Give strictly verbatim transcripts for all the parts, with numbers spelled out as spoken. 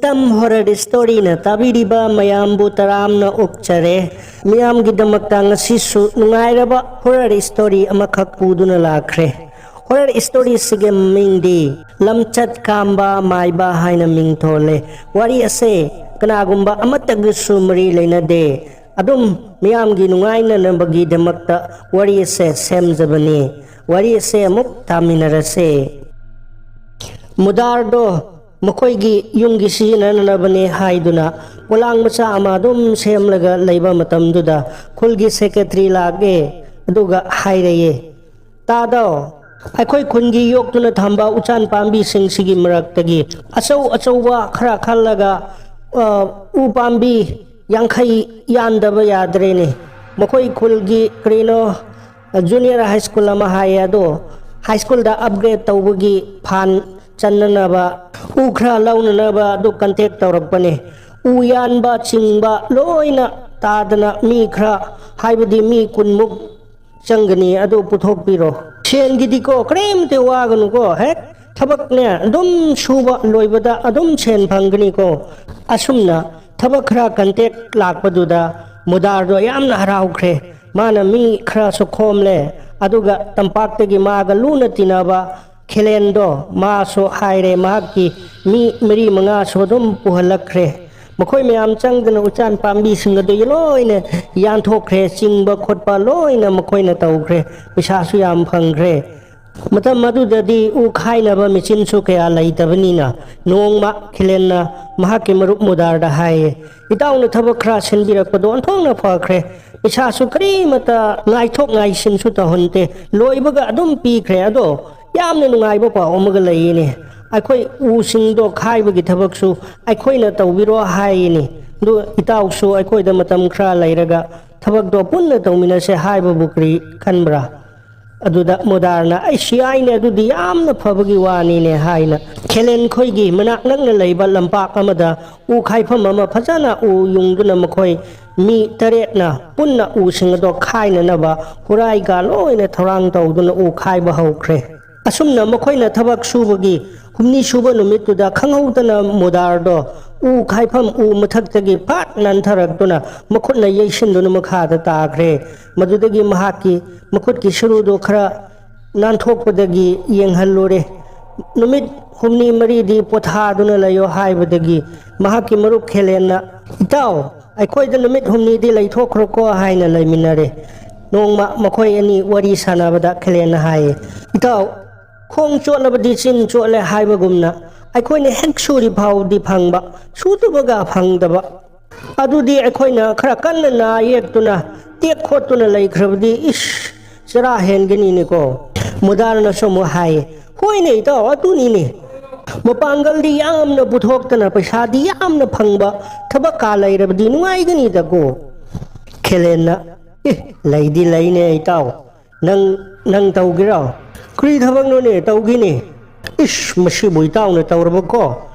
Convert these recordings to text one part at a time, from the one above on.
ꯇꯝ ꯍꯣꯔꯔ ꯁ꯭ꯇꯣꯔꯤꯅ ꯇꯥꯕꯤꯔꯤꯕ ꯃꯌꯥꯝꯕꯨ ꯇꯔꯥꯝꯅ ꯑꯣꯛꯆꯔꯦ꯫ ꯃꯤꯌꯥꯝꯒꯤꯗꯃꯛꯇ ꯉꯁꯤꯁꯨ ꯅꯨꯡꯉꯥꯏꯔꯕ ꯍꯣꯔꯔ ꯁ꯭ꯇꯣꯔꯤ ꯑꯃꯈꯛ ꯄꯨꯗꯨꯅ ꯂꯥꯛꯈ꯭ꯔꯦ꯫ ꯍꯣꯔꯔ ꯁ꯭ꯇꯣꯔꯤꯁꯤꯒꯤ ꯃꯃꯤꯡꯗꯤ ꯂꯝꯆꯠ ꯀꯥꯝꯕ ꯃꯥꯏꯕ ꯍꯥꯏꯅ ꯃꯤꯡ ꯊꯣꯜꯂꯦ꯫ ꯋꯥꯔꯤ ꯑꯁꯦ ꯀꯅꯥꯒꯨꯝꯕ ꯑꯃꯠꯇꯒꯁꯨ ꯃꯔꯤ ꯂꯩꯅꯗꯦ꯫ ꯑꯗꯨꯝ ꯃꯤꯌꯥꯝꯒꯤ ꯅꯨꯡꯉꯥꯏꯅꯅꯕꯒꯤꯗꯃꯛꯇ ꯋꯥꯔꯤ ꯑꯁꯦ ꯁꯦꯝꯖꯕꯅꯤ꯫ ꯋꯥꯔꯤ ꯑꯁꯦ ꯑꯃꯨꯛ ꯇꯥꯃꯤꯟꯅꯔꯁꯦ꯫ ꯃꯨꯗꯥꯔꯗꯣ ꯃꯈꯣꯏꯒꯤ ꯌꯨꯝꯒꯤ ꯁꯤꯖꯤꯟꯅꯅꯕꯅꯦ ꯍꯥꯏꯗꯨꯅ ꯄꯣꯂꯥꯡ ꯃꯆꯥ ꯑꯃ ꯑꯗꯨꯝ ꯁꯦꯝꯂꯒ ꯂꯩꯕ ꯃꯇꯝꯗꯨꯗ ꯈꯨꯜꯒꯤ ꯁꯦꯀ꯭ꯔꯦꯇꯔꯤ ꯂꯥꯛꯑꯦ꯫ ꯑꯗꯨꯒ ꯍꯥꯏꯔꯛꯑꯦ, "ꯇꯥꯗꯣ, ꯑꯩꯈꯣꯏ ꯈꯨꯟꯒꯤ ꯌꯣꯛꯇꯨꯅ ꯊꯝꯕ ꯎꯆꯥꯟ ꯄꯥꯝꯕꯤꯁꯤꯡꯁꯤꯒꯤ ꯃꯔꯛꯇꯒꯤ ꯑꯆꯧ ꯑꯆꯧꯕ ꯈꯔ ꯈꯜꯂꯒ, ꯑ, ꯎ ꯄꯥꯝꯕꯤ ꯌꯥꯡꯈꯩ ꯌꯥꯟꯗꯕ ꯌꯥꯗ꯭ꯔꯦꯅꯦ꯫ ꯃꯈꯣꯏ ꯈꯨꯜꯒꯤ ꯀꯔꯤꯅꯣ, ꯖꯨꯅꯤꯌꯔ ꯍꯥꯏ ꯁ꯭ꯀꯨꯜ ꯑꯃ ꯍꯥꯏꯌꯦ, ꯑꯗꯣ ꯍꯥꯏ ꯁ꯭ꯀꯨꯜꯗ ꯑꯞꯒ꯭ꯔꯦꯗ ꯇꯧꯕꯒꯤ ꯐꯟ ꯆꯟꯅꯅꯕ, ꯎ ꯈꯔ ꯂꯧꯅꯅꯕ ꯑꯗꯨ ꯀꯟꯇꯦꯛ ꯇꯧꯔꯛꯄꯅꯦ꯫ ꯎ ꯌꯥꯟꯕ ꯆꯤꯡꯕ ꯂꯣꯏꯅ ꯇꯥꯗꯅ ꯃꯤ ꯈꯔ, ꯍꯥꯏꯕꯗꯤ ꯃꯤ ꯀꯨꯟꯃꯨꯛ ꯆꯪꯒꯅꯤ, ꯑꯗꯨ ꯄꯨꯊꯣꯛꯄꯤꯔꯣ꯫ ꯁꯦꯟꯒꯤꯗꯤꯀꯣ ꯀꯔꯤꯝꯇ ꯋꯥꯒꯅꯨꯀꯣ, ꯍꯦꯛ ꯊꯕꯛꯅꯦ ꯑꯗꯨꯝ ꯁꯨꯕ ꯂꯣꯏꯕꯗ ꯑꯗꯨꯝ ꯁꯦꯟ ꯐꯪꯒꯅꯤꯀꯣ꯫" ꯑꯁꯨꯝꯅ ꯊꯕꯛ ꯈꯔ ꯀꯟꯇꯦꯛ ꯂꯥꯛꯄꯗꯨꯗ ꯃꯨꯗꯥꯔꯗꯣ ꯌꯥꯝꯅ ꯍꯔꯥꯎꯈ꯭ꯔꯦ꯫ ꯃꯥꯅ ꯃꯤ ꯈꯔꯁꯨ ꯈꯣꯝꯂꯦ, ꯑꯗꯨꯒ ꯇꯝꯄꯥꯛꯇꯒꯤ ꯃꯥꯒ ꯂꯨꯅ ꯇꯤꯟꯅꯕ ꯈꯦꯂꯦꯟꯗꯣ ꯃꯥꯁꯨ ꯍꯥꯏꯔꯦ, ꯃꯍꯥꯛꯀꯤ ꯃꯤ ꯃꯔꯤ ꯃꯉꯥꯁꯨ ꯑꯗꯨꯝ ꯄꯨꯍꯜꯂꯛꯈ꯭ꯔꯦ꯫ ꯃꯈꯣꯏ ꯃꯌꯥꯝ ꯆꯪꯗꯅ ꯎꯆꯥꯟ ꯄꯥꯝꯕꯤꯁꯤꯡ ꯑꯗꯨ ꯂꯣꯏꯅ ꯌꯥꯟꯊꯣꯛꯈ꯭ꯔꯦ, ꯆꯤꯡꯕ ꯈꯣꯠꯄ ꯂꯣꯏꯅ ꯃꯈꯣꯏꯅ ꯇꯧꯈ꯭ꯔꯦ, ꯄꯩꯁꯥꯁꯨ ꯌꯥꯝ ꯐꯪꯈ꯭ꯔꯦ꯫ ꯃꯇꯝ ꯑꯗꯨꯗꯗꯤ ꯎ ꯈꯥꯏꯅꯕ ꯃꯦꯆꯤꯟꯁꯨ ꯀꯌꯥ ꯂꯩꯇꯕꯅꯤꯅ ꯅꯣꯡꯃ ꯈꯤꯂꯦꯟꯅ ꯃꯍꯥꯛꯀꯤ ꯃꯔꯨꯞ ꯃꯨꯗꯥꯔꯗ ꯍꯥꯏꯌꯦ, "ꯏꯇꯥꯎꯅ ꯊꯕꯛ ꯈꯔ ꯁꯤꯟꯕꯤꯔꯛꯄꯗꯣ ꯑꯣꯟꯊꯣꯛꯅ ꯐꯈ꯭ꯔꯦ, ꯄꯩꯁꯥꯁꯨ ꯀꯔꯤꯃꯇ ꯉꯥꯏꯊꯣꯛ ꯉꯥꯏꯁꯤꯟꯁꯨ ꯇꯧꯍꯟꯗꯦ, ꯂꯣꯏꯕꯒ ꯑꯗꯨꯝ ꯄꯤꯈ꯭ꯔꯦ꯫ ꯑꯗꯣ ꯌꯥꯝꯅ ꯅꯨꯡꯉꯥꯏꯕ ꯄꯥꯎ ꯑꯃꯒ ꯂꯩꯌꯦꯅꯦ, ꯑꯩꯈꯣꯏ ꯎꯁꯤꯡꯗꯣ ꯈꯥꯏꯕꯒꯤ ꯊꯕꯛꯁꯨ ꯑꯩꯈꯣꯏꯅ ꯇꯧꯕꯤꯔꯣ ꯍꯥꯏꯌꯦꯅꯦ꯫ ꯑꯗꯨ ꯏꯇꯥꯎꯁꯨ ꯑꯩꯈꯣꯏꯗ ꯃꯇꯝ ꯈꯔ ꯂꯩꯔꯒ ꯊꯕꯛꯇꯣ ꯄꯨꯟꯅ ꯇꯧꯃꯤꯟꯅꯁꯦ ꯍꯥꯏꯕꯕꯨ ꯀꯔꯤ ꯈꯟꯕ꯭ꯔꯥ?" ꯑꯗꯨꯗ ꯃꯨꯗꯥꯔꯅ, "ꯑꯩ ꯁꯤꯌꯥꯏꯅꯦ, ꯑꯗꯨꯗꯤ ꯌꯥꯝꯅ ꯐꯕꯒꯤ ꯋꯥꯅꯤꯅꯦ" ꯍꯥꯏꯅ ꯈꯦꯂꯦꯟ ꯈꯣꯏꯒꯤ ꯃꯅꯥꯛ ꯅꯛꯅ ꯂꯩꯕ ꯂꯝꯄꯥꯛ ꯑꯃꯗ ꯎ ꯈꯥꯏꯐꯝ ꯑꯃ ꯐꯖꯅ ꯎ ꯌꯨꯡꯗꯨꯅ ꯃꯈꯣꯏ ꯃꯤ ꯇꯔꯦꯠꯅ ꯄꯨꯟꯅ ꯎꯁꯤꯡ ꯑꯗꯣ ꯈꯥꯏꯅꯅꯕ ꯍꯨꯔꯥꯏꯒ ꯂꯣꯏꯅ ꯊꯧꯔꯥꯡ ꯇꯧꯗꯨꯅ ꯎ ꯈꯥꯏꯕ ꯍꯧꯈ꯭ꯔꯦ꯫ ꯑꯁꯨꯝꯅ ꯃꯈꯣꯏꯅ ꯊꯕꯛ ꯁꯨꯕꯒꯤ ꯍꯨꯝꯅꯤ ꯁꯨꯕ ꯅꯨꯃꯤꯠꯇꯨꯗ ꯈꯪꯍꯧꯗꯅ ꯃꯨꯗꯥꯔꯗꯣ ꯎ ꯈꯥꯏꯐꯝ ꯎ ꯃꯊꯛꯇꯒꯤ ꯐꯠ ꯅꯥꯟꯊꯔꯛꯇꯨꯅ ꯃꯈꯨꯠꯅ ꯌꯩꯁꯤꯟꯗꯨꯅ ꯃꯈꯥꯗ ꯇꯥꯈ꯭ꯔꯦ꯫ ꯃꯗꯨꯗꯒꯤ ꯃꯍꯥꯛꯀꯤ ꯃꯈꯨꯠꯀꯤ ꯁꯔꯨꯗꯣ ꯈꯔ ꯅꯥꯟꯊꯣꯛꯄꯗꯒꯤ ꯌꯦꯡꯍꯜꯂꯨꯔꯦ꯫ ꯅꯨꯃꯤꯠ ꯍꯨꯝꯅꯤ ꯃꯔꯤꯗꯤ ꯄꯣꯊꯥꯗꯨꯅ ꯂꯩꯌꯣ ꯍꯥꯏꯕꯗꯒꯤ ꯃꯍꯥꯛꯀꯤ ꯃꯔꯨꯞ ꯈꯦꯂꯦꯟꯅ, "ꯏꯇꯥꯎ, ꯑꯩꯈꯣꯏꯗ ꯅꯨꯃꯤꯠ ꯍꯨꯝꯅꯤꯗꯤ ꯂꯩꯊꯣꯛꯈ꯭ꯔꯣꯀꯣ" ꯍꯥꯏꯅ ꯂꯩꯃꯤꯟꯅꯔꯦ꯫ ꯅꯣꯡꯃ ꯃꯈꯣꯏ ꯑꯅꯤ ꯋꯥꯔꯤ ꯁꯥꯟꯅꯕꯗ ꯈꯦꯂꯦꯟꯅ ꯍꯥꯏꯌꯦ, "ꯏꯇꯥꯎ, ꯈꯣꯡ ꯆꯣꯠꯂꯕꯗꯤ ꯆꯤꯟ ꯆꯣꯠꯂꯦ ꯍꯥꯏꯕꯒꯨꯝꯅ ꯑꯩꯈꯣꯏꯅ ꯍꯦꯛ ꯁꯨꯔꯤ ꯐꯥꯎꯗꯤ ꯐꯪꯕ, ꯁꯨꯗꯕꯒ ꯐꯪꯗꯕ꯫ ꯑꯗꯨꯗꯤ ꯑꯩꯈꯣꯏꯅ ꯈꯔ ꯀꯟꯅ ꯅꯥ ꯌꯦꯛꯇꯨꯅ ꯇꯦꯛ ꯈꯣꯠꯇꯨꯅ ꯂꯩꯈ꯭ꯔꯕꯗꯤ ꯏꯁ ꯆꯔꯥ ꯍꯦꯟꯒꯅꯤꯅꯦꯀꯣ"꯫ ꯃꯨꯗꯥꯔꯅꯁꯨ ꯑꯃꯨꯛ ꯍꯥꯏ, "ꯍꯣꯏꯅꯦ ꯏꯇꯥꯎ, ꯑꯗꯨꯅꯤꯅꯦ꯫ ꯃꯄꯥꯡꯒꯜꯗꯤ ꯌꯥꯝꯅ ꯄꯨꯊꯣꯛꯇꯅ ꯄꯩꯁꯥꯗꯤ ꯌꯥꯝꯅ ꯐꯪꯕ ꯊꯕꯛ ꯀꯥ ꯂꯩꯔꯕꯗꯤ ꯅꯨꯡꯉꯥꯏꯒꯅꯤꯗꯀꯣ"꯫ ꯈꯦꯂꯦꯟꯅ, "ꯑꯦ, ꯂꯩꯗꯤ ꯂꯩꯅꯦ ꯏꯇꯥꯎ, ꯅꯪ, ꯅꯪ ꯇꯧꯒꯦꯔꯣ?" "ꯀꯔꯤ ꯊꯕꯛꯅꯣꯅꯦ ꯇꯧꯒꯦꯅꯦ?" "ꯏꯁ, ꯃꯁꯤꯕꯨ ꯏꯇꯥꯎꯅ ꯇꯧꯔꯕꯀꯣ,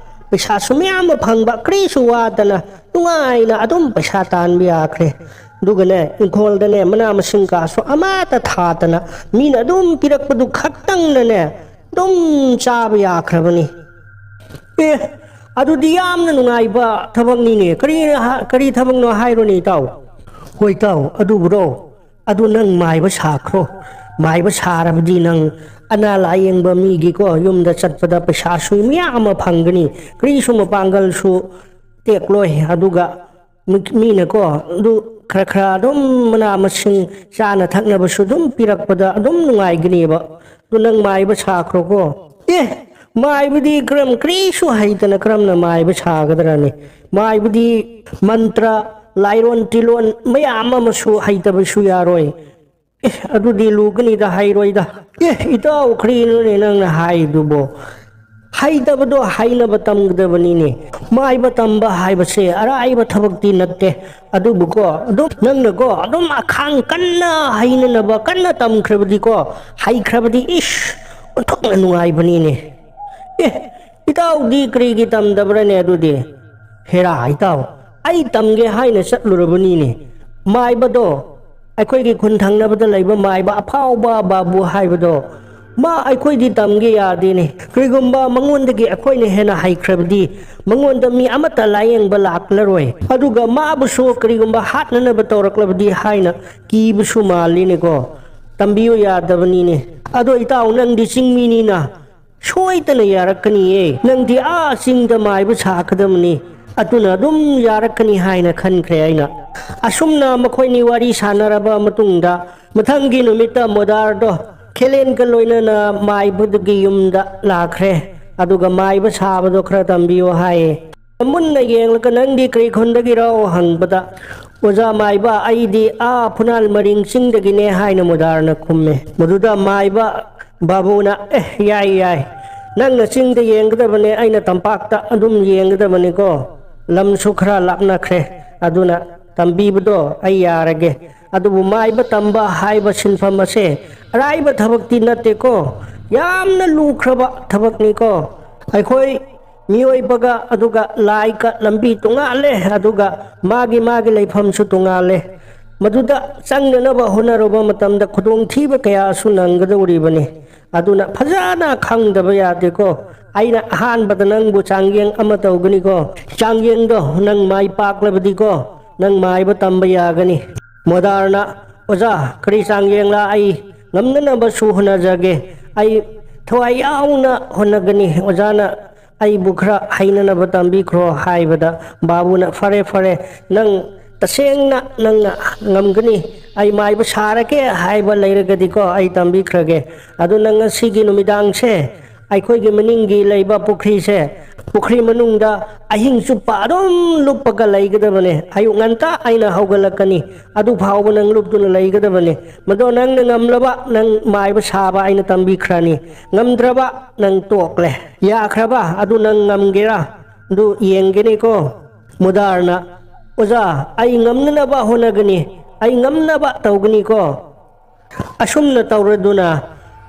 ꯄꯩꯁꯥꯁꯨ ꯃꯌꯥꯝ ꯑꯃ ꯐꯪꯕ, ꯀꯔꯤꯁꯨ ꯋꯥꯗꯅ ꯅꯨꯡꯉꯥꯏꯅ ꯑꯗꯨꯝ ꯄꯩꯁꯥ ꯇꯥꯟꯕ ꯌꯥꯈ꯭ꯔꯦ꯫ ꯑꯗꯨꯒꯅꯦ, ꯏꯪꯈꯣꯜꯗꯅꯦ ꯃꯅꯥ ꯃꯁꯤꯡ ꯀꯥꯁꯨ ꯑꯃꯠꯇ ꯊꯥꯗꯅ ꯃꯤꯅ ꯑꯗꯨꯝ ꯄꯤꯔꯛꯄꯗꯨ ꯈꯛꯇꯪꯅꯅꯦ ꯑꯗꯨꯝ ꯆꯥꯕ ꯌꯥꯈ꯭ꯔꯕꯅꯤ"꯫ "ꯑꯦ, ꯑꯗꯨꯗꯤ ꯌꯥꯝꯅ ꯅꯨꯡꯉꯥꯏꯕ ꯊꯕꯛꯅꯤꯅꯦ꯫ ꯀꯔꯤ, ꯀꯔꯤ ꯊꯕꯛꯅꯣ ꯍꯥꯏꯔꯣꯅꯦ ꯏꯇꯥꯎ?" "ꯍꯣꯏ ꯏꯇꯥꯎ, ꯑꯗꯨꯕꯨꯔꯣ, ꯑꯗꯨ ꯅꯪ ꯃꯥꯏꯕ ꯁꯥꯈ꯭ꯔꯣ꯫ ꯃꯥꯏꯕ ꯁꯥꯔꯕꯗꯤ ꯅꯪ ꯑꯅꯥ ꯂꯥꯏꯌꯦꯡꯕ ꯃꯤꯒꯤꯀꯣ ꯌꯨꯝꯗ ꯆꯠꯄꯗ ꯄꯩꯁꯥꯁꯨ ꯃꯌꯥꯝ ꯑꯃ ꯐꯪꯒꯅꯤ, ꯀꯔꯤꯁꯨ ꯃꯄꯥꯡꯒꯜꯁꯨ ꯇꯦꯛꯂꯣꯏ꯫ ꯑꯗꯨꯒ ꯃꯤ-, ꯃꯤꯅꯀꯣ ꯑꯗꯨ ꯈꯔ ꯈꯔ ꯑꯗꯨꯝ ꯃꯅꯥ ꯃꯁꯤꯡ ꯆꯥꯅ ꯊꯛꯅꯕꯁꯨ ꯑꯗꯨꯝ ꯄꯤꯔꯛꯄꯗ ꯑꯗꯨꯝ ꯅꯨꯡꯉꯥꯏꯒꯅꯦꯕ꯫ ꯑꯗꯨ ꯅꯪ ꯃꯥꯏꯕ ꯁꯥꯈ꯭ꯔꯣꯀꯣ"꯫ "ꯑꯦ, ꯃꯥꯏꯕꯗꯤ ꯀꯔꯝ, ꯀꯔꯤꯁꯨ ꯍꯩꯇꯅ ꯀꯔꯝꯅ ꯃꯥꯏꯕ ꯁꯥꯒꯗ꯭ꯔꯅꯤ? ꯃꯥꯏꯕꯗꯤ ꯃꯟꯇ꯭ꯔ, ꯂꯥꯏꯔꯣꯟ ꯇꯤꯂꯣꯟ ꯃꯌꯥꯝ ꯑꯃꯁꯨ ꯍꯩꯇꯕꯁꯨ ꯌꯥꯔꯣꯏ"꯫ "ꯑꯦ, ꯑꯗꯨꯗꯤ ꯂꯨꯒꯅꯤꯗ, ꯍꯩꯔꯣꯏꯗ"꯫ "ꯑꯦ, ꯏꯇꯥꯎ, ꯀꯔꯤꯅꯣꯅꯦ ꯅꯪꯅ ꯍꯥꯏꯗꯨꯕꯣ? ꯍꯩꯇꯕꯗꯣ ꯍꯩꯅꯕ ꯇꯝꯒꯗꯕꯅꯤꯅꯦ꯫ ꯃꯥꯏꯕ ꯇꯝꯕ ꯍꯥꯏꯕꯁꯦ ꯑꯔꯥꯏꯕ ꯊꯕꯛꯇꯤ ꯅꯠꯇꯦ꯫ ꯑꯗꯨꯕꯨꯀꯣ, ꯑꯗꯨꯝ ꯅꯪꯅꯀꯣ ꯑꯗꯨꯝ ꯑꯈꯥꯡ ꯀꯟꯅ ꯍꯩꯅꯅꯕ ꯀꯟꯅ ꯇꯝꯈ꯭ꯔꯕꯗꯤꯀꯣ, ꯍꯩꯈ꯭ꯔꯕꯗꯤ ꯏꯁ, ꯑꯣꯟꯊꯣꯛꯅ ꯅꯨꯡꯉꯥꯏꯕꯅꯤꯅꯦ"꯫ "ꯑꯦ, ꯏꯇꯥꯎꯗꯤ ꯀꯔꯤꯒꯤ ꯇꯝꯗꯕ꯭ꯔꯅꯦ ꯑꯗꯨꯗꯤ?" "ꯍꯦꯔꯥ ꯏꯇꯥꯎ, ꯑꯩ ꯇꯝꯒꯦ ꯍꯥꯏꯅ ꯆꯠꯂꯨꯔꯕꯅꯤꯅꯦ꯫ ꯃꯥꯏꯕꯗꯣ, ꯑꯩꯈꯣꯏꯒꯤ ꯈꯨꯟ ꯊꯪꯅꯕꯗ ꯂꯩꯕ ꯃꯥꯏꯕ ꯑꯐꯥꯎꯕ ꯕꯥꯕꯨ ꯍꯥꯏꯕꯗꯣ, ꯃꯥ ꯑꯩꯈꯣꯏꯗꯤ ꯇꯝꯒꯦ ꯌꯥꯗꯦꯅꯦ꯫ ꯀꯔꯤꯒꯨꯝꯕ ꯃꯉꯣꯟꯗꯒꯤ ꯑꯩꯈꯣꯏꯅ ꯍꯦꯟꯅ ꯍꯩꯈ꯭ꯔꯕꯗꯤ ꯃꯉꯣꯟꯗ ꯃꯤ ꯑꯃꯠꯇ ꯂꯥꯌꯦꯡꯕ ꯂꯥꯛꯂꯔꯣꯏ꯫ ꯑꯗꯨꯒ ꯃꯥꯕꯨꯁꯨ ꯀꯔꯤꯒꯨꯝꯕ ꯍꯥꯠꯅꯅꯕ ꯇꯧꯔꯛꯂꯕꯗꯤ ꯍꯥꯏꯅ ꯀꯤꯕꯁꯨ ꯃꯥꯜꯂꯤꯅꯦꯀꯣ꯫ ꯇꯝꯕꯤꯌꯨ ꯌꯥꯗꯕꯅꯤꯅꯦ꯫ ꯑꯗꯣ ꯏꯇꯥꯎ, ꯅꯪꯗꯤ ꯆꯤꯡꯃꯤꯅꯤꯅ ꯁꯣꯏꯗꯅ ꯌꯥꯔꯛꯀꯅꯤꯌꯦ꯫ ꯅꯪꯗꯤ ꯑꯥ ꯆꯤꯡꯗ ꯃꯥꯏꯕ ꯁꯥꯒꯗꯕꯅꯤ, ꯑꯗꯨꯅ ꯑꯗꯨꯝ ꯌꯥꯔꯛꯀꯅꯤ ꯍꯥꯏꯅ ꯈꯟꯈ꯭ꯔꯦ ꯑꯩꯅ꯫ ꯑꯁꯨꯝꯅ ꯃꯈꯣꯏꯅꯤ ꯋꯥꯔꯤ ꯁꯥꯟꯅꯔꯕ ꯃꯇꯨꯡꯗ ꯃꯊꯪꯒꯤ ꯅꯨꯃꯤꯠꯇ ꯃꯣꯗꯥꯔꯗꯣ ꯈꯦꯂꯦꯟꯒ ꯂꯣꯏꯅꯅ ꯃꯥꯏꯕꯗꯨꯒꯤ ꯌꯨꯝꯗ ꯂꯥꯛꯈ꯭ꯔꯦ꯫ ꯑꯗꯨꯒ ꯃꯥꯏꯕ ꯁꯥꯕꯗꯣ ꯈꯔ ꯇꯝꯕꯤꯌꯣ ꯍꯥꯏꯌꯦ꯫ ꯃꯨꯟꯅ ꯌꯦꯡꯂꯒ, "ꯅꯪꯗꯤ ꯀꯔꯤ ꯈꯨꯟꯗꯒꯤꯔꯣ?" ꯍꯪꯕꯗ, "ꯑꯣꯖꯥ ꯃꯥꯏꯕ, ꯑꯩꯗꯤ ꯑꯥ ꯐꯨꯅꯥꯜ ꯃꯔꯤꯡ ꯆꯤꯡꯗꯒꯤꯅꯦ" ꯍꯥꯏꯅ ꯃꯣꯗꯥꯔꯅ ꯈꯨꯝꯃꯦ꯫ ꯃꯗꯨꯗ ꯃꯥꯏꯕ ꯕꯥꯕꯨꯅ, "ꯑꯦ, ꯌꯥꯏ, ꯌꯥꯏ, ꯅꯪꯅ ꯆꯤꯡꯗ ꯌꯦꯡꯒꯗꯕꯅꯦ, ꯑꯩꯅ ꯇꯝꯄꯥꯛꯇ ꯑꯗꯨꯝ ꯌꯦꯡꯒꯗꯕꯅꯤꯀꯣ꯫ ꯂꯝꯁꯨ ꯈꯔ ꯂꯥꯞꯅꯈ꯭ꯔꯦ, ꯑꯗꯨꯅ ꯇꯝꯕꯤꯕꯗꯣ ꯑꯩ ꯌꯥꯔꯒꯦ꯫ ꯑꯗꯨꯕꯨ ꯃꯥꯏꯕ ꯇꯝꯕ ꯍꯥꯏꯕ ꯁꯤꯟꯐꯝ ꯑꯁꯦ ꯑꯔꯥꯏꯕ ꯊꯕꯛꯇꯤ ꯅꯠꯇꯦꯀꯣ, ꯌꯥꯝꯅ ꯂꯨꯈ꯭ꯔꯕ ꯊꯕꯛꯅꯤꯀꯣ꯫ ꯑꯩꯈꯣꯏ ꯃꯤꯑꯣꯏꯕꯒ ꯑꯗꯨꯒ ꯂꯥꯏꯒ ꯂꯝꯕꯤ ꯇꯣꯉꯥꯜꯂꯦ, ꯑꯗꯨꯒ ꯃꯥꯒꯤ ꯃꯥꯒꯤ ꯂꯩꯐꯝꯁꯨ ꯇꯣꯉꯥꯜꯂꯦ꯫ ꯃꯗꯨꯗ ꯆꯪꯅꯅꯕ ꯍꯣꯠꯅꯔꯨꯕ ꯃꯇꯝꯗ ꯈꯨꯗꯣꯡꯊꯤꯕ ꯀꯌꯥꯁꯨ ꯅꯪꯒꯗꯧꯔꯤꯕꯅꯤ꯫ ꯑꯗꯨꯅ ꯐꯖꯅ ꯈꯪꯗꯕ ꯌꯥꯗꯦꯀꯣ꯫ ꯑꯩꯅ ꯑꯍꯥꯟꯕꯗ ꯅꯪꯕꯨ ꯆꯥꯡꯌꯦꯡ ꯑꯃ ꯇꯧꯒꯅꯤꯀꯣ꯫ ꯆꯥꯡꯌꯦꯡꯗꯣ ꯅꯪ ꯃꯥꯏ ꯄꯥꯛꯂꯕꯗꯤꯀꯣ, ꯅꯪ ꯃꯥꯏꯕ ꯇꯝꯕ ꯌꯥꯒꯅꯤ꯫" ꯃꯣꯗꯥꯔꯅ, "ꯑꯣꯖꯥ, ꯀꯔꯤ ꯆꯥꯡꯌꯦꯡꯂꯥ? ꯑꯩ ꯉꯝꯅꯅꯕꯁꯨ ꯍꯣꯠꯅꯖꯒꯦ꯫ ꯑꯩ ꯊꯋꯥꯏ ꯌꯥꯎꯅ ꯍꯣꯠꯅꯒꯅꯤ꯫ ꯑꯣꯖꯥꯅ ꯑꯩꯕꯨ ꯈꯔ ꯍꯩꯅꯅꯕ ꯇꯝꯕꯤꯈ꯭ꯔꯣ" ꯍꯥꯏꯕꯗ, ꯕꯥꯕꯨꯅ, "ꯐꯔꯦ, ꯐꯔꯦ, ꯅꯪ ꯇꯁꯦꯡꯅ ꯅꯪꯅ ꯉꯝꯒꯅꯤ, ꯑꯩ ꯃꯥꯏꯕ ꯁꯥꯔꯒꯦ ꯍꯥꯏꯕ ꯂꯩꯔꯒꯗꯤꯀꯣ, ꯑꯩ ꯇꯝꯕꯤꯈ꯭ꯔꯒꯦ꯫ ꯑꯗꯨ ꯅꯪ ꯉꯁꯤꯒꯤ ꯅꯨꯃꯤꯗꯥꯡꯁꯦ ꯑꯩꯈꯣꯏꯒꯤ ꯃꯅꯤꯡꯒꯤ ꯂꯩꯕ ꯄꯨꯈ꯭ꯔꯤꯁꯦ, ꯄꯨꯈ꯭ꯔꯤ ꯃꯅꯨꯡꯗ ꯑꯍꯤꯡ ꯆꯨꯞꯄ ꯑꯗꯨꯝ ꯂꯨꯞꯄꯒ ꯂꯩꯒꯗꯕꯅꯦ꯫ ꯑꯌꯨꯛ ꯉꯟꯇꯥ ꯑꯩꯅ ꯍꯧꯒꯠꯂꯛꯀꯅꯤ, ꯑꯗꯨ ꯐꯥꯎꯕ ꯅꯪ ꯂꯨꯞꯇꯨꯅ ꯂꯩꯒꯗꯕꯅꯦ꯫ ꯃꯗꯣ ꯅꯪꯅ ꯉꯝꯂꯕ, ꯅꯪ ꯃꯥꯏꯕ ꯁꯥꯕ ꯑꯩꯅ ꯇꯝꯕꯤꯈ꯭ꯔꯅꯤ꯫ ꯉꯝꯗ꯭ꯔꯕ, ꯅꯪ ꯇꯣꯛꯂꯦ꯫ ꯌꯥꯈ꯭ꯔꯕ? ꯑꯗꯨ ꯅꯪ ꯉꯝꯒꯦꯔꯥ? ꯑꯗꯨ ꯌꯦꯡꯒꯦꯅꯦꯀꯣ꯫" ꯃꯨꯗꯥꯔꯅ, "ꯑꯣꯖꯥ, ꯑꯩ ꯉꯝꯅꯅꯕ ꯍꯣꯠꯅꯒꯅꯤ, ꯑꯩ ꯉꯝꯅꯕ ꯇꯧꯒꯅꯤꯀꯣ꯫" ꯑꯁꯨꯝꯅ ꯇꯧꯔꯗꯨꯅ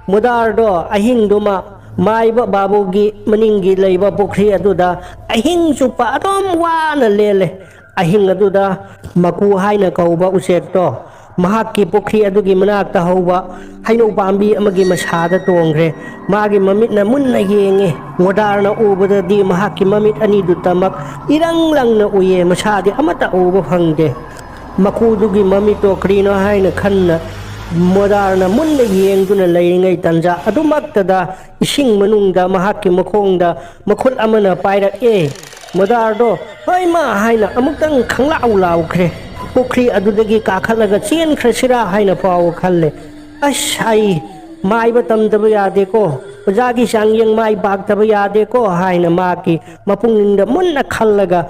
ꯃꯨꯗꯥꯔꯗꯣ ꯑꯍꯤꯡꯗꯨꯃ ꯃꯥꯏꯕ ꯕꯥꯕꯨꯒꯤ ꯃꯅꯤꯡꯒꯤ ꯂꯩꯕ ꯄꯨꯈ꯭ꯔꯤ ꯑꯗꯨꯗ ꯑꯍꯤꯡ ꯆꯨꯞꯄ ꯑꯗꯨꯝ ꯋꯥꯅ ꯂꯦꯜꯂꯦ꯫ ꯑꯍꯤꯡ ꯑꯗꯨꯗ ꯃꯀꯨ ꯍꯥꯏꯅ ꯀꯧꯕ ꯎꯆꯦꯛꯇꯣ ꯃꯍꯥꯛꯀꯤ ꯄꯨꯈ꯭ꯔꯤ ꯑꯗꯨꯒꯤ ꯃꯅꯥꯛꯇ ꯍꯧꯕ ꯍꯩꯅꯧ ꯄꯥꯝꯕꯤ ꯑꯃꯒꯤ ꯃꯁꯥꯗ ꯇꯣꯡꯈ꯭ꯔꯦ꯫ ꯃꯥꯒꯤ ꯃꯃꯤꯠꯅ ꯃꯨꯟꯅ ꯌꯦꯡꯉꯦ꯫ ꯃꯣꯗꯥꯔꯅ ꯎꯕꯗꯗꯤ ꯃꯍꯥꯛꯀꯤ ꯃꯃꯤꯠ ꯑꯅꯤꯗꯨꯇꯃꯛ ꯏꯔꯪ ꯂꯪꯅ ꯎꯏꯌꯦ, ꯃꯁꯥꯗꯤ ꯑꯃꯠꯇ ꯎꯕ ꯐꯪꯗꯦ꯫ ꯃꯀꯨꯗꯨꯒꯤ ꯃꯃꯤꯠꯇꯣ ꯀꯔꯤꯅꯣ ꯍꯥꯏꯅ ꯈꯟꯅ ꯃꯣꯗꯥꯔꯅ ꯃꯨꯟꯅ ꯌꯦꯡꯗꯨꯅ ꯂꯩꯔꯤꯉꯩ ꯇꯟꯖꯥ ꯑꯗꯨꯃꯛꯇꯗ ꯏꯁꯤꯡ ꯃꯅꯨꯡꯗ ꯃꯍꯥꯛꯀꯤ ꯃꯈꯣꯡꯗ ꯃꯈꯨꯠ ꯑꯃꯅ ꯄꯥꯏꯔꯛꯑꯦ꯫ ꯃꯣꯗꯥꯔꯗꯣ "ꯍꯣꯏ ꯃꯥ" ꯍꯥꯏꯅ ꯑꯃꯨꯛꯇꯪ ꯈꯪꯂꯥꯎ ꯂꯥꯎꯈ꯭ꯔꯦ꯫ ꯄꯨꯈ꯭ꯔꯤ ꯑꯗꯨꯗꯒꯤ ꯀꯥꯈꯠꯂꯒ ꯆꯦꯟꯈ꯭ꯔꯁꯤꯔꯥ ꯍꯥꯏꯅ ꯐꯥꯎꯕ ꯈꯜꯂꯦ꯫ "ꯑꯁ, ꯑꯩ ꯃꯥꯏꯕ ꯇꯝꯗꯕ ꯌꯥꯗꯦꯀꯣ, ꯑꯣꯖꯥꯒꯤ ꯆꯥꯡꯌꯦꯡ ꯃꯥꯏ ꯄꯥꯛꯇꯕ ꯌꯥꯗꯦꯀꯣ" ꯍꯥꯏꯅ ꯃꯍꯥꯛꯀꯤ ꯃꯄꯨꯛꯅꯤꯡꯗ ꯃꯨꯟꯅ ꯈꯜꯂꯒ